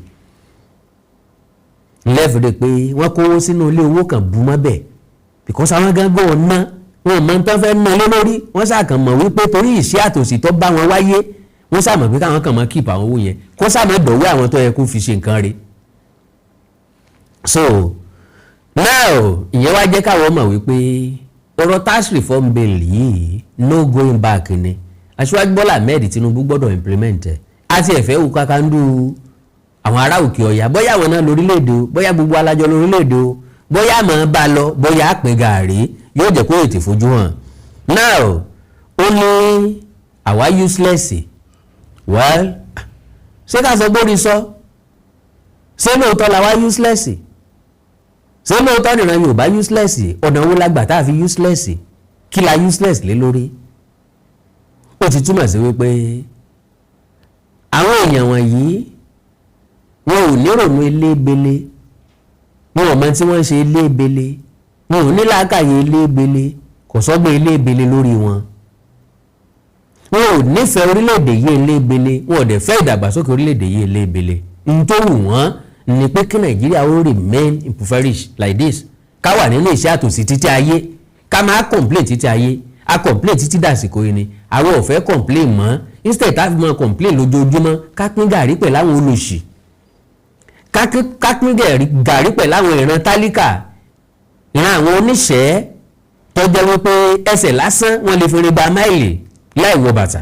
Lẹ́fẹ̀ẹ́ pé wọ́n kówó sínú ilé owó kan bú mọ́ bẹ́ẹ̀, because àwọn gángan ò ná wọn mọ tán fẹ́ ná lé lórí. Wọ́n ṣàkàn mọ̀ wípé torí ìṣẹ́ àtòsí tó bá wọn wáyé, wọ́n ṣàmọ̀ pé káwọn kàn mọ́ keep àwọn owó yẹn, kó ṣàmọ̀ dọ̀wọ́ àwọn tó yẹ kó fi ṣe nǹkan rẹ̀. So now, ìyẹn wá jẹ́ káwọn mọ̀ wípé ọ̀rọ̀ tax reform bill yìí, no going back ni. Aṣíwájú Bọ́lá Ahmed Tinubu gbọ́dọ̀ implement ẹ̀. Àti ẹ̀fẹ́ wù kákándú àwọn ará òkè ọ̀yà, bóyá àwọn náà lórílẹ̀‐èdè o, bóyá gbogbo alájọ lórílẹ̀‐èdè o, bóyá àmọ́ bá lọ, bóyá àpín gàárì yóò jẹ́ kó ètè fojú hàn. Now, ó ní àwa useless. Well, ṣé ká sọ gbórí sọ, ṣé lóòótọ́ la wá useless? Ṣé lóòótọ́ nìran Yorùbá useless? Ọ̀nà wo la gbà tá a fi useless? Kí la useless lé lórí? Ó ti túmọ̀ sí wípé àwọn èèyàn wọ̀nyí, wọn ò nírònú elébele, wọn ò mọ tí wọ́n ń ṣe elébele, wọn ò ní làákàyè elébele, kò sọ́gbọ́n elébele lórí wọn. Wọn ò nífẹ̀ẹ́ orílẹ̀-èdè yìí elébele, wọn ò dẹ̀ fẹ́ ìdàgbàsókè orílẹ̀-èdè yìí elébele. N tó wù wọ́n ni pé kí Nàìjíríà ó remain impoverished like this, ká wà nínú ìṣẹ́ àtòsí títí ayé, ká máa complain títí ayé. A complain títí dàsìkò yìí ni, àwọn ò fẹ́ complain mọ́. Instead tá a fi máa complain lójoojúmọ́, ká pín gàrí pẹ̀lú àwọn olòṣì, ká pín gàrí pẹ̀lú àwọn ìran tálíkà, ìran àwọn oníṣẹ́ tó jẹ́ wípé ẹsẹ̀ lásán wọ́n lè fi rin gba máìlì láì wọ bàtà,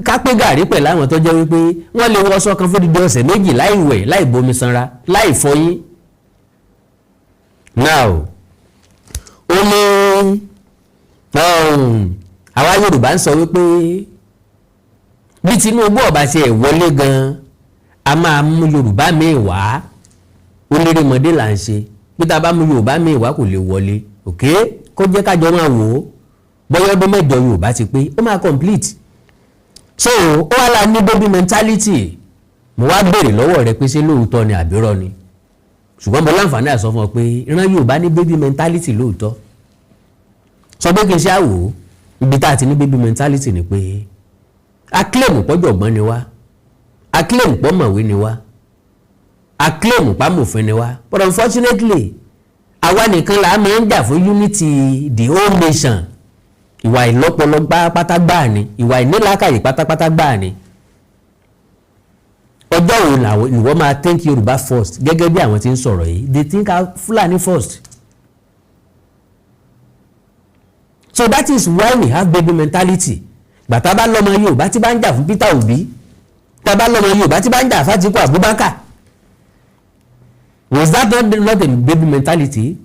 ká pín gàrí pẹ̀lú àwọn tó jẹ́ wípé wọ́n lè wọṣọ kan fún dídí ọ̀sẹ̀ 2 láì wẹ̀, láì bomi sanra, láì fọyín. Now, ó ní àwa Yorùbá ń sọ wípé bí Tinubu ọba ṣe ẹ̀ wọlé gan, a máa mú Yorùbá míì wá. Ó lérémọdé là ń ṣe bí tá a bá mú Yorùbá míì wá, kò lè wọlé. Òkè kó jẹ́ kájọ máa wò ó, bóyá ọdún 8 Yorùbá ti pé, ó máa complete. So ó wá la ní baby mentality. Mo wá béèrè lọ́wọ́ rẹ pé ṣé lóòótọ́ ni àbírọ́ ni? Ṣùgbọ́n mo láǹfààní àsọ fún ọ pé ìran Yorùbá ní baby mentality lóòótọ́. Sọ pé kí n ṣe àwò ibi tá a ti ní baby mentality ni pé a claim pọ́jọ̀gbọ́n ni wá, a claim pọ́mọ̀wé ni wá, a claim pamòfin ni wá, but unfortunately, àwa nìkan là á máa ń jà fún unity the whole nation. Ìwà ìlọ́pọlọ pátá gbáà ni, ìwà ìnílàákàyè pátápátá gbáà ni. Ọjọ́ wo làwọn ìwọ máa think Yorùbá first gẹ́gẹ́ bí àwọn tí ń sọ̀rọ̀ yìí? They think Fulani first. So that is why we have baby mentality. Gbàtà bá lọ́mọ Yorùbá tí bá ń jà fún Peter Obi, tá bá lọ́mọ Yorùbá tí bá ń jà fún Atiku Abubakar, was that not a baby mentality?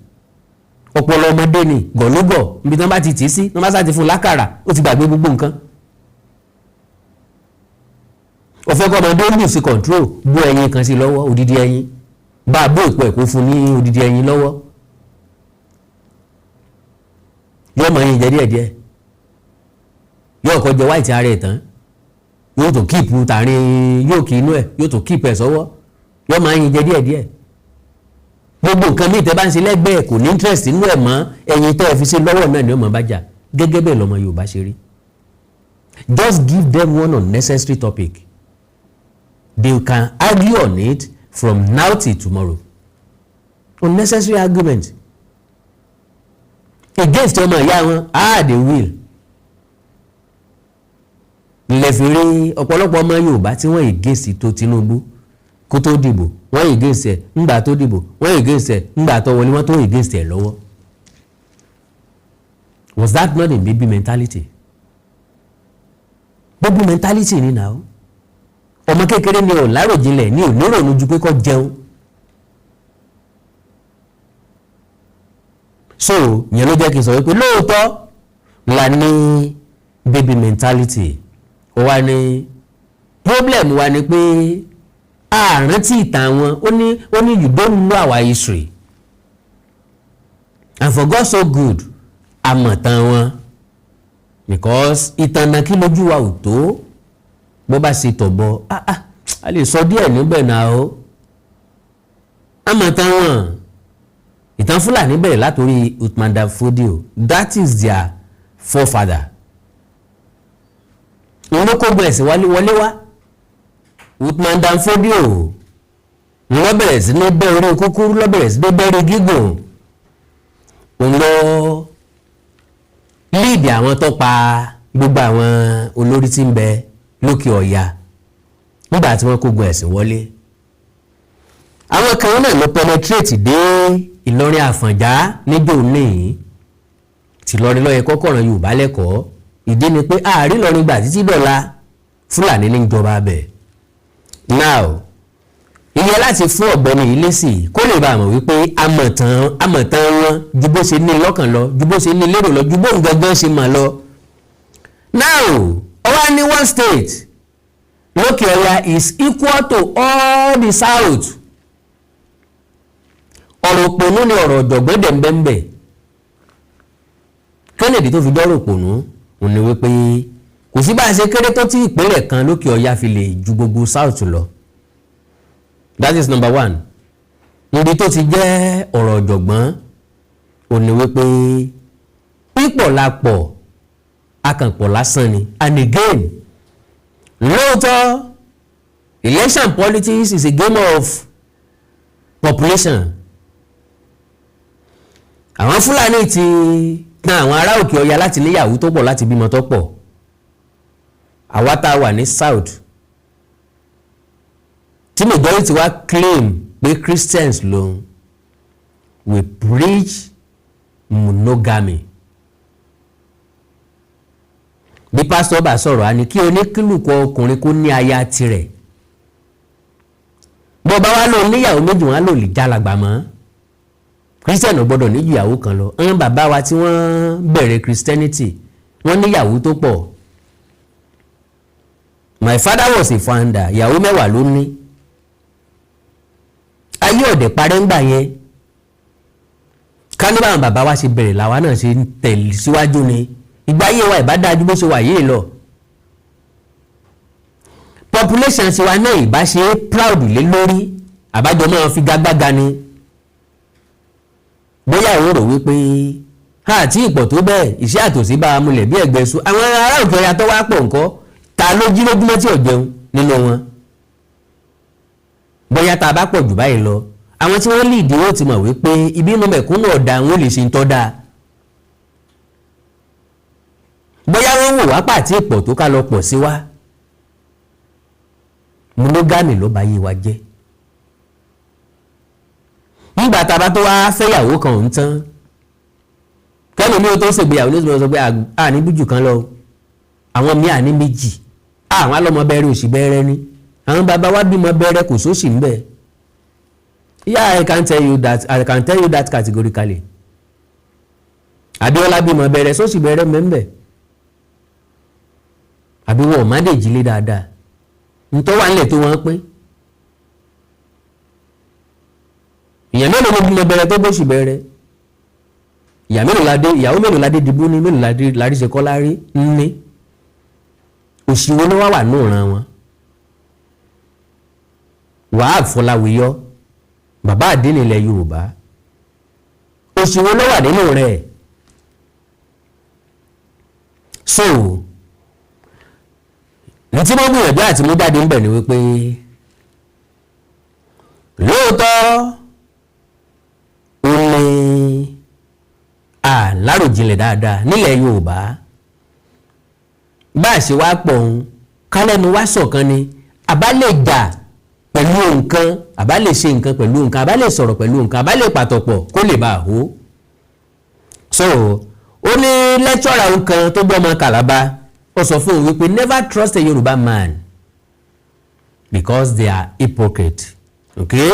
Ọpọlọ ọmọdé ni, gọ̀lógọ̀. Ibi tí wọ́n bá ti tì í sí, wọ́n bá sá ti fún un lákàrà, ó ti gbàgbé gbogbo nǹkan. Ó fẹ́ kọ́ ọmọdé ó lose control, bó ẹyin kan sí lọ́wọ́, odidi ẹyin, bá a bó ìpò ẹ̀kọ́ fún ní odidi ẹyin lọ́wọ́, yóò mọ ẹyin jẹ díẹ̀díẹ̀, yóò kọ́ jẹ white ara ẹ̀ tán, yóò tó keep tààrin, yóò kí inú ẹ̀, yóò tó keep ẹ̀ sọ́wọ́, yóò mọ ẹyin jẹ díẹ̀díẹ̀. Gbogbo nǹkan míì tẹ́ bá ń ṣe lẹ́gbẹ̀ẹ́, kò ní interest nínú ẹ̀ mọ́. Ẹyin tẹ́ ẹ fi ṣe lọ́wọ́ náà ni ó mọ̀ bá jà. Gẹ́gẹ́ bẹ́ẹ̀ lọ́mọ Yorùbá ṣe rí. Just give them one unnecessary topic, they can argue on it from now till tomorrow. Unnecessary argument against ọmọ ìyá wọn, ah, they will. Lẹ́fìrí ọ̀pọ̀lọpọ̀ ọmọ Yorùbá tí wọ́n against tó Tinubu kó tó dìbò, wọ́n against ẹ̀ ńgbà tó dìbò, wọ́n against ẹ̀ ńgbà tó wọlé, wọ́n tó against ẹ̀ lọ́wọ́. Was that not a baby mentality? Baby mentality ni now. Ọmọ kékeré ni ò láròjinlẹ̀, ni ò nírònú ju pé kó jẹun. So ìyẹn ló jẹ́ kí n sọ wípé lóòótọ́ la ní baby mentality. Ó wá ní problem wa ni pé àrántí ìtàn wọn. Ó ní you don't know our history, and for God so good, àmọ̀tàn wọn, because ìtàn náà kí lójú wa ò tó. Bó bá ṣe tọ̀bọ̀, ah ah, a lè sọ díẹ̀ níbẹ̀ náà o. Àmọ̀tàn wọn, ìtàn Fúlàní bẹ̀rẹ̀ látòrí Uthman Dan Fodio. That is their forefather. Òun ló kógun ẹ̀sìn wọlé wá. Uthman Dan Fodio ló bẹ̀rẹ̀ sí ní bẹ́ orí kúkúrú, ló bẹ̀rẹ̀ sí ní bẹ́ orí gígùn. Òun ló lead àwọn tó pa gbogbo àwọn olórí tí ń bẹ lókè ọ̀yà nígbà tí wọ́n kógun ẹ̀sìn wọlé. Àwọn kan náà ló penetrate dé Ìlọrin Àfọ̀njá níjó níyìn tìlọrin ló yẹ kọ́kọ́ ràn Yorùbá lẹ́kọ̀ọ́. Ìdí ni pé ààrí Ìlọrin gbà títí dọ̀la, Fúlàní ní ìjọba bẹ̀. Now, ìyẹn láti fún ọ̀gbẹ́ni yìí lésì kó lè bá a mọ̀ wípé àmọ̀tán wọn ju bó ṣe ní lọ́kàn lọ, ju bó ṣe ní lérò lọ, ju bóun gangan ṣe mọ̀ lọ. Now, ó wá ní one state lókè ọya is equal to all the south. Ọ̀rọ̀ òpònú ni, ọ̀rọ̀ ọ̀jọ̀gbọ́n dẹ̀mbẹ̀mbẹ̀. Kennedy tó fi dọ́rọ̀ òpònú òun ni wípé kò sí bá a ṣe kéré tó tí ìpínlẹ̀ kan lókè ọya fi lè ju gbogbo south lọ. That is number one. Níbi tó ti jẹ́ ọ̀rọ̀ ọ̀jọ̀gbọ́n òun ni wípé pípọ̀ la pọ̀. Akànpọ̀ lásán ni. And again, lóòótọ́, election politics is a game of population. Àwọn Fúlàní ti tan àwọn ará òkè ọya láti níyàwó tó pọ̀, láti bímọ tó pọ̀. Àwa tá a wà ní south, tí majority wa claim pé Christians lòun, we preach monogamy. Bí pásítọ̀ bá sọ̀rọ̀, á ní kí oníkílùkù ọkùnrin kó ní aya tirẹ̀. Bó bá wá lóun níyàwó méjì, wọn á lò lè jálàgbà mọ́. Christian ò gbọ́dọ̀ níjú ìyàwó kan lọ. Àwọn bàbá wa tí wọ́n bẹ̀rẹ̀ Christianity, wọ́n níyàwó tó pọ̀. My father was a founder. Ìyàwó 10 ló ní. Ayé ọ̀dẹ̀ parẹ́ ńgbà yẹn. Ká ní báwọn bàbá wa ṣe bẹ̀rẹ̀ làwa náà ṣe ń tẹ̀lé síwájú ni, ìgbà ayé wa ìbá dájú bó ṣe wà yìí lọ. Population tiwa náà ìbá ṣe é proud lé lórí, àbájọ máa fi gagbága ni. Bóyá ìwọ rò wípé àti ìpọ̀ tó bẹ́ẹ̀, ìṣẹ́ àtòsí bá a múlẹ̀ bí ẹ̀gbẹ́ sùn. Àwọn ará òkè ọya tó wá pọ̀ ńkọ́? Ta ló jí lójúmọ́ tí ò jẹun nínú wọn? Bóyá tá a bá pọ̀ jù báyìí lọ, àwọn tí wọ́n lead ó ti mọ̀ wípé ìbínú mẹ̀kúnnù ọ̀dà, wọn ò lè ṣe ń tọ́ dáa. Bóyá wọ́n wò wá pàtí ìpọ̀ tó ká lọ pọ̀ sí wa. Monogamy ló bá yé wa jẹ́. Nígbà tá a bá tó wá fẹ́yàwó kan òun tán, kẹ́nu mi ò tó ṣègbéyàwó ní ìsọ̀rọ̀ sọ pé àní bújù kan lọ, àwọn míì àní méjì, àwọn alọ́mọ bẹ̀rẹ̀ òsì bẹ̀rẹ̀ ni. Àwọn bàbá wa bímọ bẹ̀rẹ̀, kò sósì ń bẹ̀. Yeah, I can tell you that, I can tell you that categorically. Abíọ́lá bímọ bẹ̀rẹ̀, sósì bẹ̀rẹ̀ mẹ́mbẹ̀, àbí wọn ò má dèjì lé dáadáa ntọ́ wà nílẹ̀ tó wọ́n pín. Ìyẹn mélòó ló bímọ bẹ̀rẹ̀ tó bóṣì bẹ̀rẹ̀? Ìyá mélòó ládé, ìyàwó mélòó ládé dìbò ní mélòó ládé láríṣe kọ́lá rí ní òṣìwò ló wà wà ní òran wọn. Wahab Fọláwíyọ, bàbá àdínní ilẹ̀ Yorùbá, òṣìwò ló wà nínú rẹ̀. So ní tí wọ́n gbìyànjú àti mú jáde ń bẹ̀ ni wípé lóòótọ́ ó ní àláròjinlẹ̀ dáadáa nílẹ̀ Yorùbá. Bá a ṣe wá pọ̀ ń kálẹ́nu wá ṣọ̀kan ni, àbá lè jà pẹ̀lú nǹkan, àbá lè ṣe nǹkan pẹ̀lú nǹkan, àbá lè sọ̀rọ̀ pẹ̀lú nǹkan, àbá lè pàtọ̀pọ̀ kó lè bá a hó. So ó ní lecturer nǹkan tó gbọ́ ọmọ Kàlábá, ó sọ fún òun wípé never trust a Yorùbá man because they are hypocrite. Okay,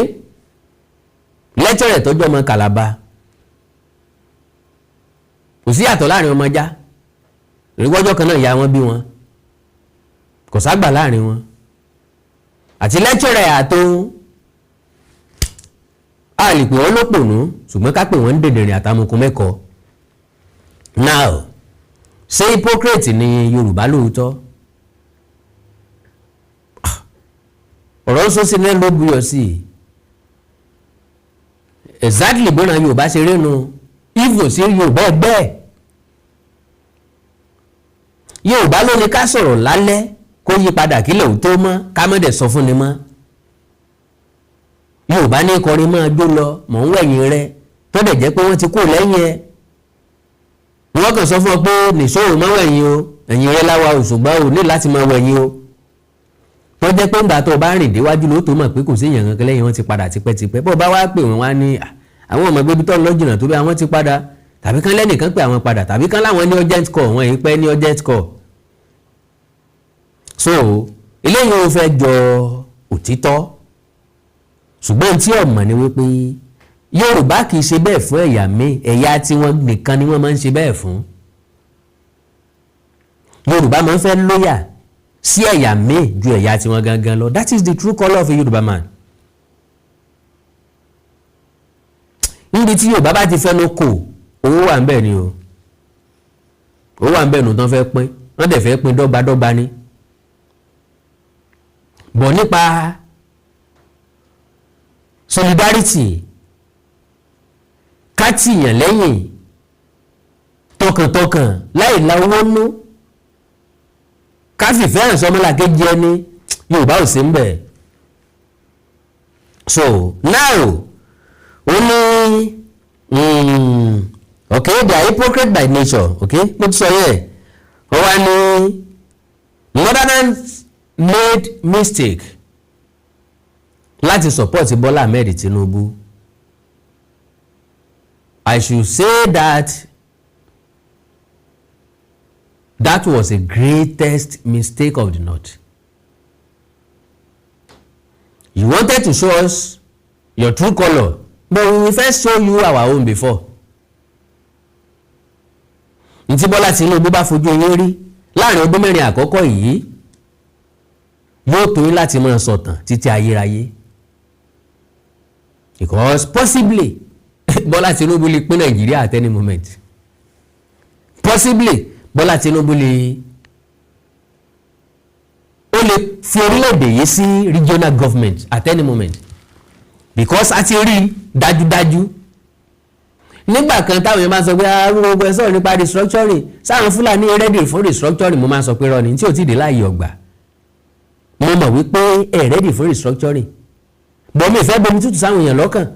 lecturer tó gbọ́ ọmọ Kàlábá, kò sí yàtọ̀ láàrin ọmọ já ìrìwọ́jọ́ kan náà ìyá wọn bí wọn, kò ságbà láàrin wọn àti lecturer àtòun. A lè pè wọ́n lópònú, ṣùgbọ́n ká pè wọ́n ní dèdèrìn àtàmùkùn mẹ́kọ̀ọ́. Now, ṣé hypocrite ni Yorùbá lóòótọ́? Ọ̀rọ̀ ń sọ sí náà ló buyọ̀ sí i. Exactly bóra Yorùbá ṣe rénu evil sí Yorùbá ẹgbẹ́ ẹ̀. Yorùbá ló ní ká sọ̀rọ̀ lálẹ́ kó yí padà kílẹ̀ ò tó mọ́, ká má dẹ̀ sọ fún ni mọ́. Yorùbá ní kọrin máa jó lọ, mọ̀ ń wẹ̀yìn rẹ, tó dẹ̀ jẹ́ pé wọ́n ti kú lẹ́yìn ẹ̀. Wọ́n kàn sọ fún ọ pé nìṣó ò máa wẹ̀yìn o, ẹ̀yìn rẹ láwa ò, ṣùgbọ́n ò ní láti máa wẹ̀yìn o. Tó jẹ́ pé ńgbà tó o bá rìn déwájú ló tó mọ̀ pé kò sí èèyàn kankan lẹ́yìn, wọn ti padà tipẹ́tipẹ́. Bó o bá wá pè wọ́n, wá ní àwọn ọmọ ìgbébi tó ń lọ jìnnà tó bí àwọn ti padà, tàbí kán lẹ́nìkan pé àwọn padà, tàbí kán láwọn ní urgent call, wọn yìí pẹ́ ní urgent call. So eléyìí ò fẹ́ jọ òtítọ́, ṣùgbọ́n tí ọ̀mọ̀ ni wípé Yorùbá kì í ṣe bẹ́ẹ̀ fún ẹ̀yà míì, ẹ̀yà tiwọn nìkan ni wọ́n máa ń ṣe bẹ́ẹ̀ fún. Yorùbá máa ń fẹ́ loyal sí ẹ̀yà míì ju ẹ̀yà tiwọn gangan lọ. That is the true colour of a Yorùbá man. Níbi tí Yorùbá bá ti fẹ́nu kò, owó wà ń bẹ̀ ni o, owó wà ń bẹ̀ nù tán fẹ́ pín, wọ́n dẹ̀ fẹ́ pín dọ́gbadọ́gba ni. Bọ̀ nípa solidarity, ká tìyàn lẹ́yìn tọkàntọkàn láì la owó nú. Ká fìfẹ́ hàn sọmọlàkejì ẹni, Yorùbá ò sí ń bẹ̀. So now, ó ní okay, they are hypocrite by nature. Okay, mo ti sọ yẹ. Ó wá ní northerners made mistake láti support Bọ́lá Ahmed Tinubu. I should say that that was the greatest mistake of the North. You wanted to show us your true colour, but we will first show you our own before. Ntí Bọ́lá Tinubu bá fojú yín rí láàrin ọdún 4 àkọ́kọ́ yìí yóò tó yín láti máa sọ̀tàn títí ayérayé, because possibly Bọ́lá Tinubu lè pín Nàìjíríà at any moment. Possibly Bọ́lá Tinubu lè fi orílẹ̀-èdè yìí sí regional government at any moment, because a ti rí dájúdájú nígbà kan táwọn èèyàn máa sọ pé gbogbo ẹ sọ̀rọ̀ nípa restructuring, sáwọn Fúlàní ready fún restructuring? Mo máa sọ pé rọ́ọ̀nì tí ò tí ì dé láàyè ọgbà. Mo mọ̀ wípé ẹ ready fún restructuring, bọ́ mi ìfẹ́ bomi tútù sáwọn èèyàn lọ́kàn.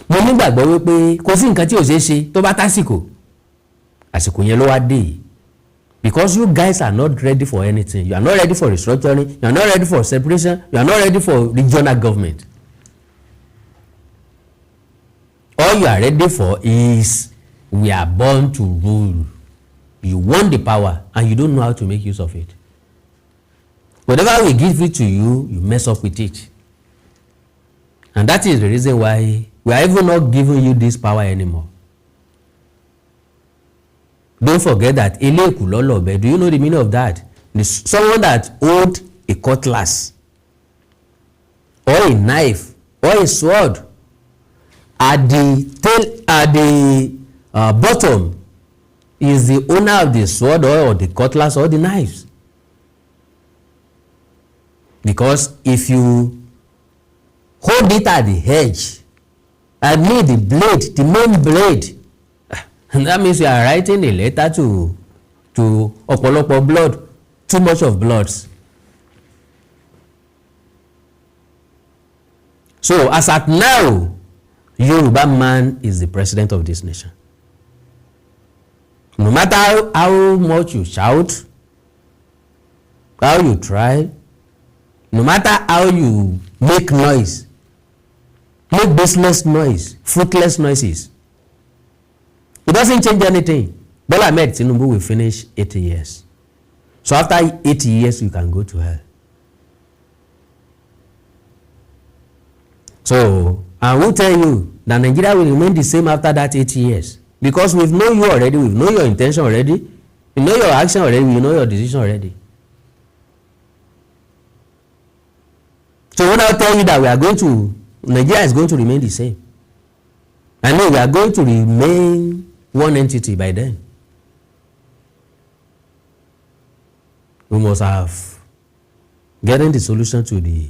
Mo nígbàgbọ́ wípé kò sí nǹkan tí ò ṣeé ṣe tó bá tásìkò. Àsìkò yẹn ló wá dé yìí, because you guys are not ready for anything. You are not ready for restructuring, you are not ready for separation, you are not ready for regional government. All you are ready for is "we are born to rule". You want the power and you don't know how to make use of it. Whatever we give it to you, you mess up with it, and that is the reason why we are even not giving you this power anymore. Don't forget that eléèkú lọ́lọ́bẹ. Do you know the meaning of that? Someone that hold a cutlass or a knife or a sword at the tail, at the bottom, is the owner of the sword or the cutlass or the knives, because if you hold it at the edge, I mean the blade, the main blade, that means you are writing a letter to ọ̀pọ̀lọpọ̀ blood, too much of bloods. So as at now, Yoruba man is the president of this nation. No matter how much you shout, how you try, no matter how you make noise, make baseless noise, fruitless noises, it doesn't change anything. Bola Ahmed Tinubu will finish 80 years. So after 80 years, you can go to hell. So I will tell you that Nigeria will remain the same after that 80 years, because we've known you already, we've known your intention already, we know your action already, we know your decision already. So when I tell you that we are going to Nigeria is going to remain the same, I know we are going to remain one entity by then. We must have getting the solution to the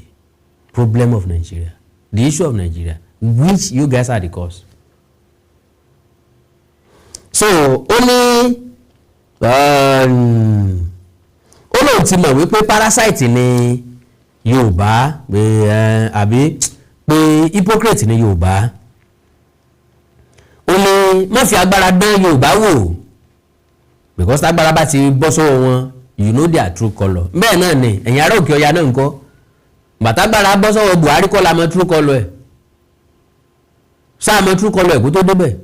problem of Nigeria, the issue of Nigeria, which you guys are the cause. So ó ní ó lóun ti mọ̀ wípé parasite ni Yorùbá pé àbí pé hypocrite ni Yorùbá. Ó ní má fi agbára dán Yorùbá wò, because agbára bá ti bọ́ sọ́wọ́ wọn, you know their true colour. Bẹ́ẹ̀ náà ni ẹ̀yin ará òkè ọya náà ń kọ́ bàtàgbára bọ́ sọ́wọ́ Buhari kọ́ la mọ̀ true colour ẹ̀ sáà mọ̀ true colour ẹ̀ kó tó débẹ̀.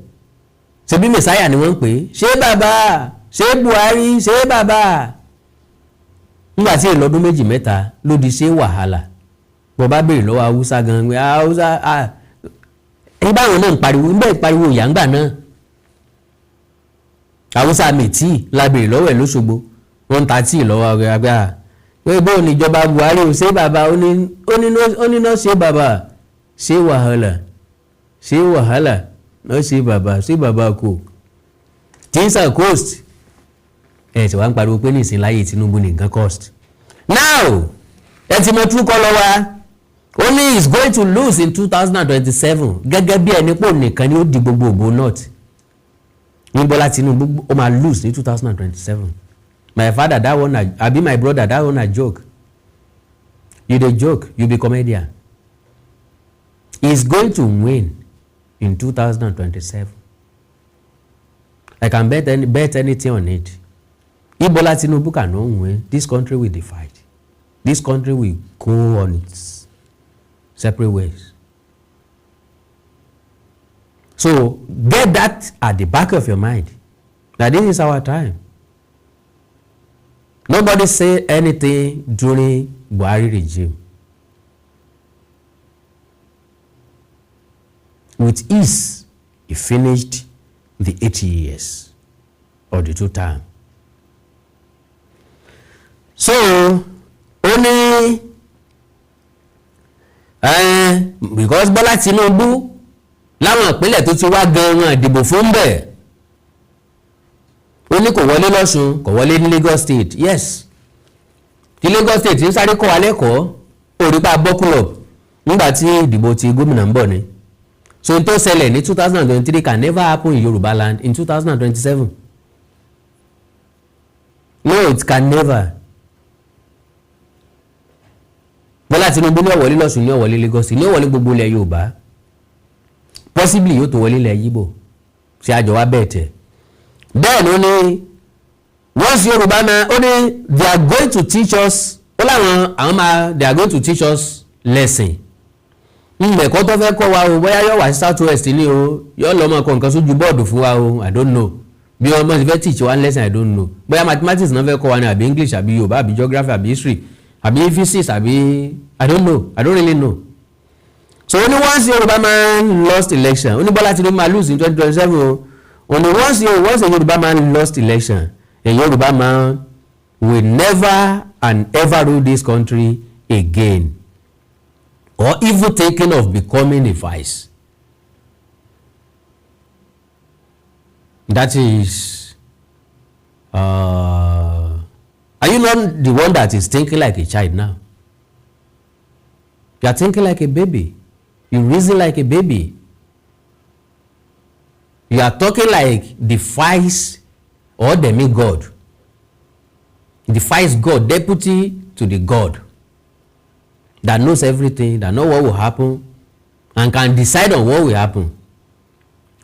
Ṣebí mẹ̀sáyà ni wọ́n ń pè é, ṣé bàbá, ṣé Buhari, ṣé bàbá. Nígbà tí ìlọ́dún 2 mẹ́ta ló di ṣé wàhálà. Bọ́ bá béèrè lọ́wọ́ Haúsá gan pé Haúsá ẹ̀yin báwọn náà ń pariwo ń bẹ́ẹ̀ pariwo ìyàngbà náà. Haúsá mẹ́tì la béèrè lọ́wọ́ ẹ̀ lóṣogbo, wọ́n ń ta tíì lọ́wọ́ àgbà pé bóun níjọba Buhari ò ṣé bàbá. Ó ní náà ṣé bàbá, ṣé wàhálà, ṣé wàhálà náà, ṣé bàbá, ṣé bàbá kò things are cost. Ẹ ti wá ń pariwo pé ní ìsìn láyé Tinubu ní nǹkan cost. Now ẹ ti mọ true colour wa. Ó ní is going to lose in 2027, gẹ́gẹ́ bí ẹni pò nìkan ni ó di gbogbo ògbó north ní. Bọ́lá Tinubu ó máa lose ní 2027. My father, that one na, abi my brother, that one na joke. You dey joke, you be comedian. He is going to win in 2027. I can bet anything on it. If Bola Tinubu cannot win, this country will divide. This country will go on its separate ways. So get that at the back of your mind, that this is our time. Nobody say anything during Buhari regime. With ease, he finished the 8 years or the two term. So ó ní because Bọ́lá Tinubu, láwọn ìpínlẹ̀ tó ti wá gan, wọn ìdìbò fún bẹ́ẹ̀. Ó ní kò wọlé lọ́ṣun, kò wọlé ní Lagos State. Yes, tí Lagos State ń sáré kọ́ wa lẹ́kọ̀ọ́ òrìpa bọ́kúlọ̀ nígbà tí ìdìbò ti gómìnà ń bọ̀ ni. So n tó ṣẹlẹ̀ ní 2023 can never happen in Yorùbá land in 2027. No, it can never. Bọ́lá Tinubu ní ó wọlé lọ́ṣun, ní ó wọlé Lagos, ní ó wọlé gbogbo ilẹ̀ Yorùbá, possibly yóò tó wọlé ilẹ̀ Yíbò ṣe àjọ wa bẹ́ẹ̀ tẹ̀. Bẹ́ẹ̀ ló ní once Yorùbá man, ó ní they are going to teach us, ó láwọn àwọn máa, they are going to teach us lesson. Ǹgbẹ̀kọ́ tó fẹ́ kọ́ wa o, bóyá yóò wá sí South West ní o, yóò lọ́ mọ̀ kọ́ nǹkan sójú bọ́ọ̀dù fún wa o, I don't know. Bí wọ́n mọ̀ sí fẹ́ teach wa lesson, I don't know. Bóyá mathematics náà fẹ́ kọ́ wa ní, àbí English, àbí Yorùbá, àbí geography, àbí history, àbí physics, àbí I don't know, I don't really know. So ó ní once Yorùbá man lost election, ó ní Bọ́lá Tinubu máa lose in 2027 o. Ó ní once a Yorùbá man lost election, a Yorùbá man will never and ever rule this country again or even thinking of becoming a vice. That is, are you not the one that is thinking like a child now? You are thinking like a baby. You reason like a baby. You are talking like the vice or demigod. The vice God, deputy to the God that knows everything, that know what will happen and can decide on what will happen.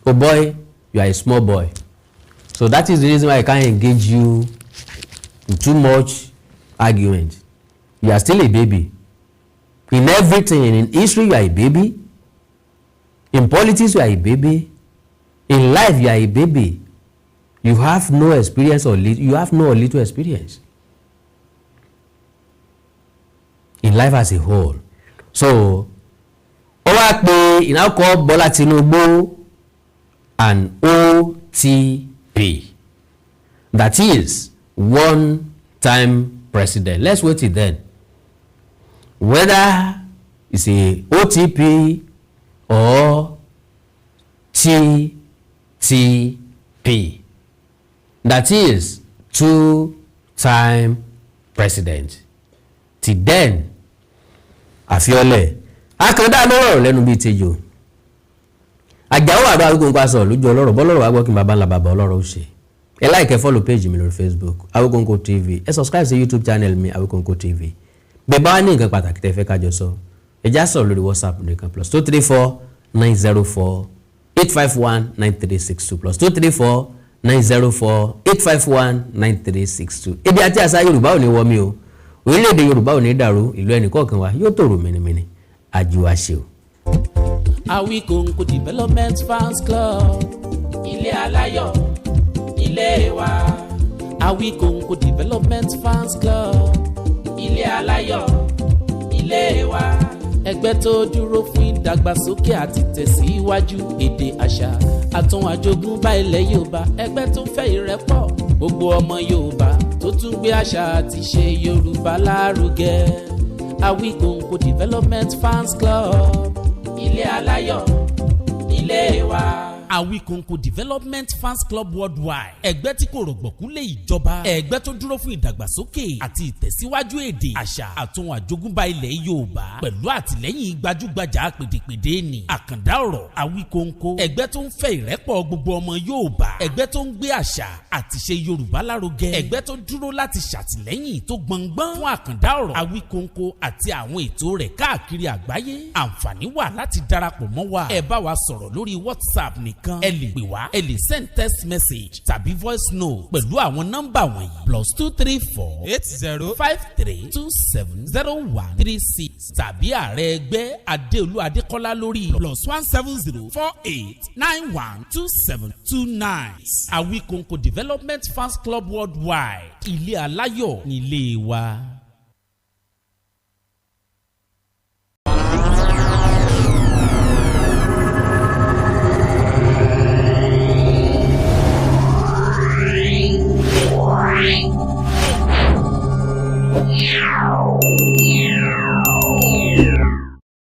Oh boy, you are a small boy. So that is the reason why I can't engage you in too much argument. You are still a baby. In everything, in history, you are a baby. In politics, you are a baby. In life, you are a baby. You have no experience or you have no or little experience in life as a whole. So ó wá pé he now call Bọ́lá Tinubu an OTP, that is, one time president. Let's wait till then, whether it's a OTP or TTP, that is, two time president. Till then, àfiọ́lẹ̀ akàndá lọ́rọ̀ lẹ́nu bíi tejò àjàwó àdó Awíkonko aṣọ lójú ọlọ́rọ̀ bọ́lọ́rọ̀ wá gbọ́ kí n bàbá ńlá bàbá ọlọ́rọ̀ ó ṣe. Ẹ like, ẹ follow page mi lórí Facebook, Awíkonko TV. Ẹ subscribe sí YouTube channel mi, Awíkonko TV. Bẹ́ẹ̀ bá wà ní nǹkan pàtàkì tẹ́ fẹ́ kájọ sọ, ẹ já sọ̀rọ̀ lórí WhatsApp nìkan: +234 904 851 9362, +234 904 851 9362. Èdè àti àṣà Yorùbá ò ní wọ́ mi o, orílẹ̀-èdè Yorùbá ò ní dàrú, ìlú ẹnì kọ̀ọ̀kan wa yóò tòrò mìnìmìnì, àjùwàṣe o. Awikonko Development Fans Club, Ilé aláyọ̀, ilé wa. Awikonko Development Fans Club, Ilé aláyọ̀, ilé wa. Ẹgbẹ́ tó dúró fún ìdàgbàsókè àti tẹ̀síwájú èdè, àṣà àtún àjogúnbá ilẹ̀ Yorùbá. Ẹgbẹ́ tó fẹ́ ìrẹ́pọ̀ gbogbo ọmọ Yorùbá, tó tún gbé àṣà àti ṣe Yorùbá lárugẹ. Awikonko Development Fans Club, Ilé aláyọ̀, ilé wa. Awikonko Development Fans Club Worldwide, ẹgbẹ́ tí kò rọ̀gbọ̀kú lé ìjọba, ẹgbẹ́ tó dúró fún ìdàgbàsókè àti ìtẹ̀síwájú èdè, àṣà àtun àjogúnbá ilẹ̀ Yorùbá, pẹ̀lú àtìlẹ́yìn gbajúgbajà pèdèpèdè ní àkàndá ọ̀rọ̀ Awikonko, ẹgbẹ́ tó ń fẹ́ ìrẹ́pọ̀ gbogbo ọmọ Yorùbá, ẹgbẹ́ tó ń gbé àṣà àtìṣe Yorùbá lárugẹ, ẹgbẹ́ tó dúró láti ṣàtìlẹ́yìn tó gbọngbọ́n fún àkàndá ọ̀rọ̀ Awikonko àti àwọn ètò rẹ̀ káàkiri àgbáyé. Àǹfààní wà láti darapọ̀ mọ́ wa. Ẹ bá wa sọ̀rọ̀ lórí WhatsApp nìkan, ẹ lè pè wá, ẹ lè send text message tàbí voice note pẹ̀lú àwọn nọ́mbà wọ̀nyí: +234 80 53270136, tàbí ààrẹ ẹgbẹ́ Adéolú Adékọ́lá lórí +1 7048912729. Awikonko Development Fans Club Worldwide, ilé aláyọ̀ nílé wa.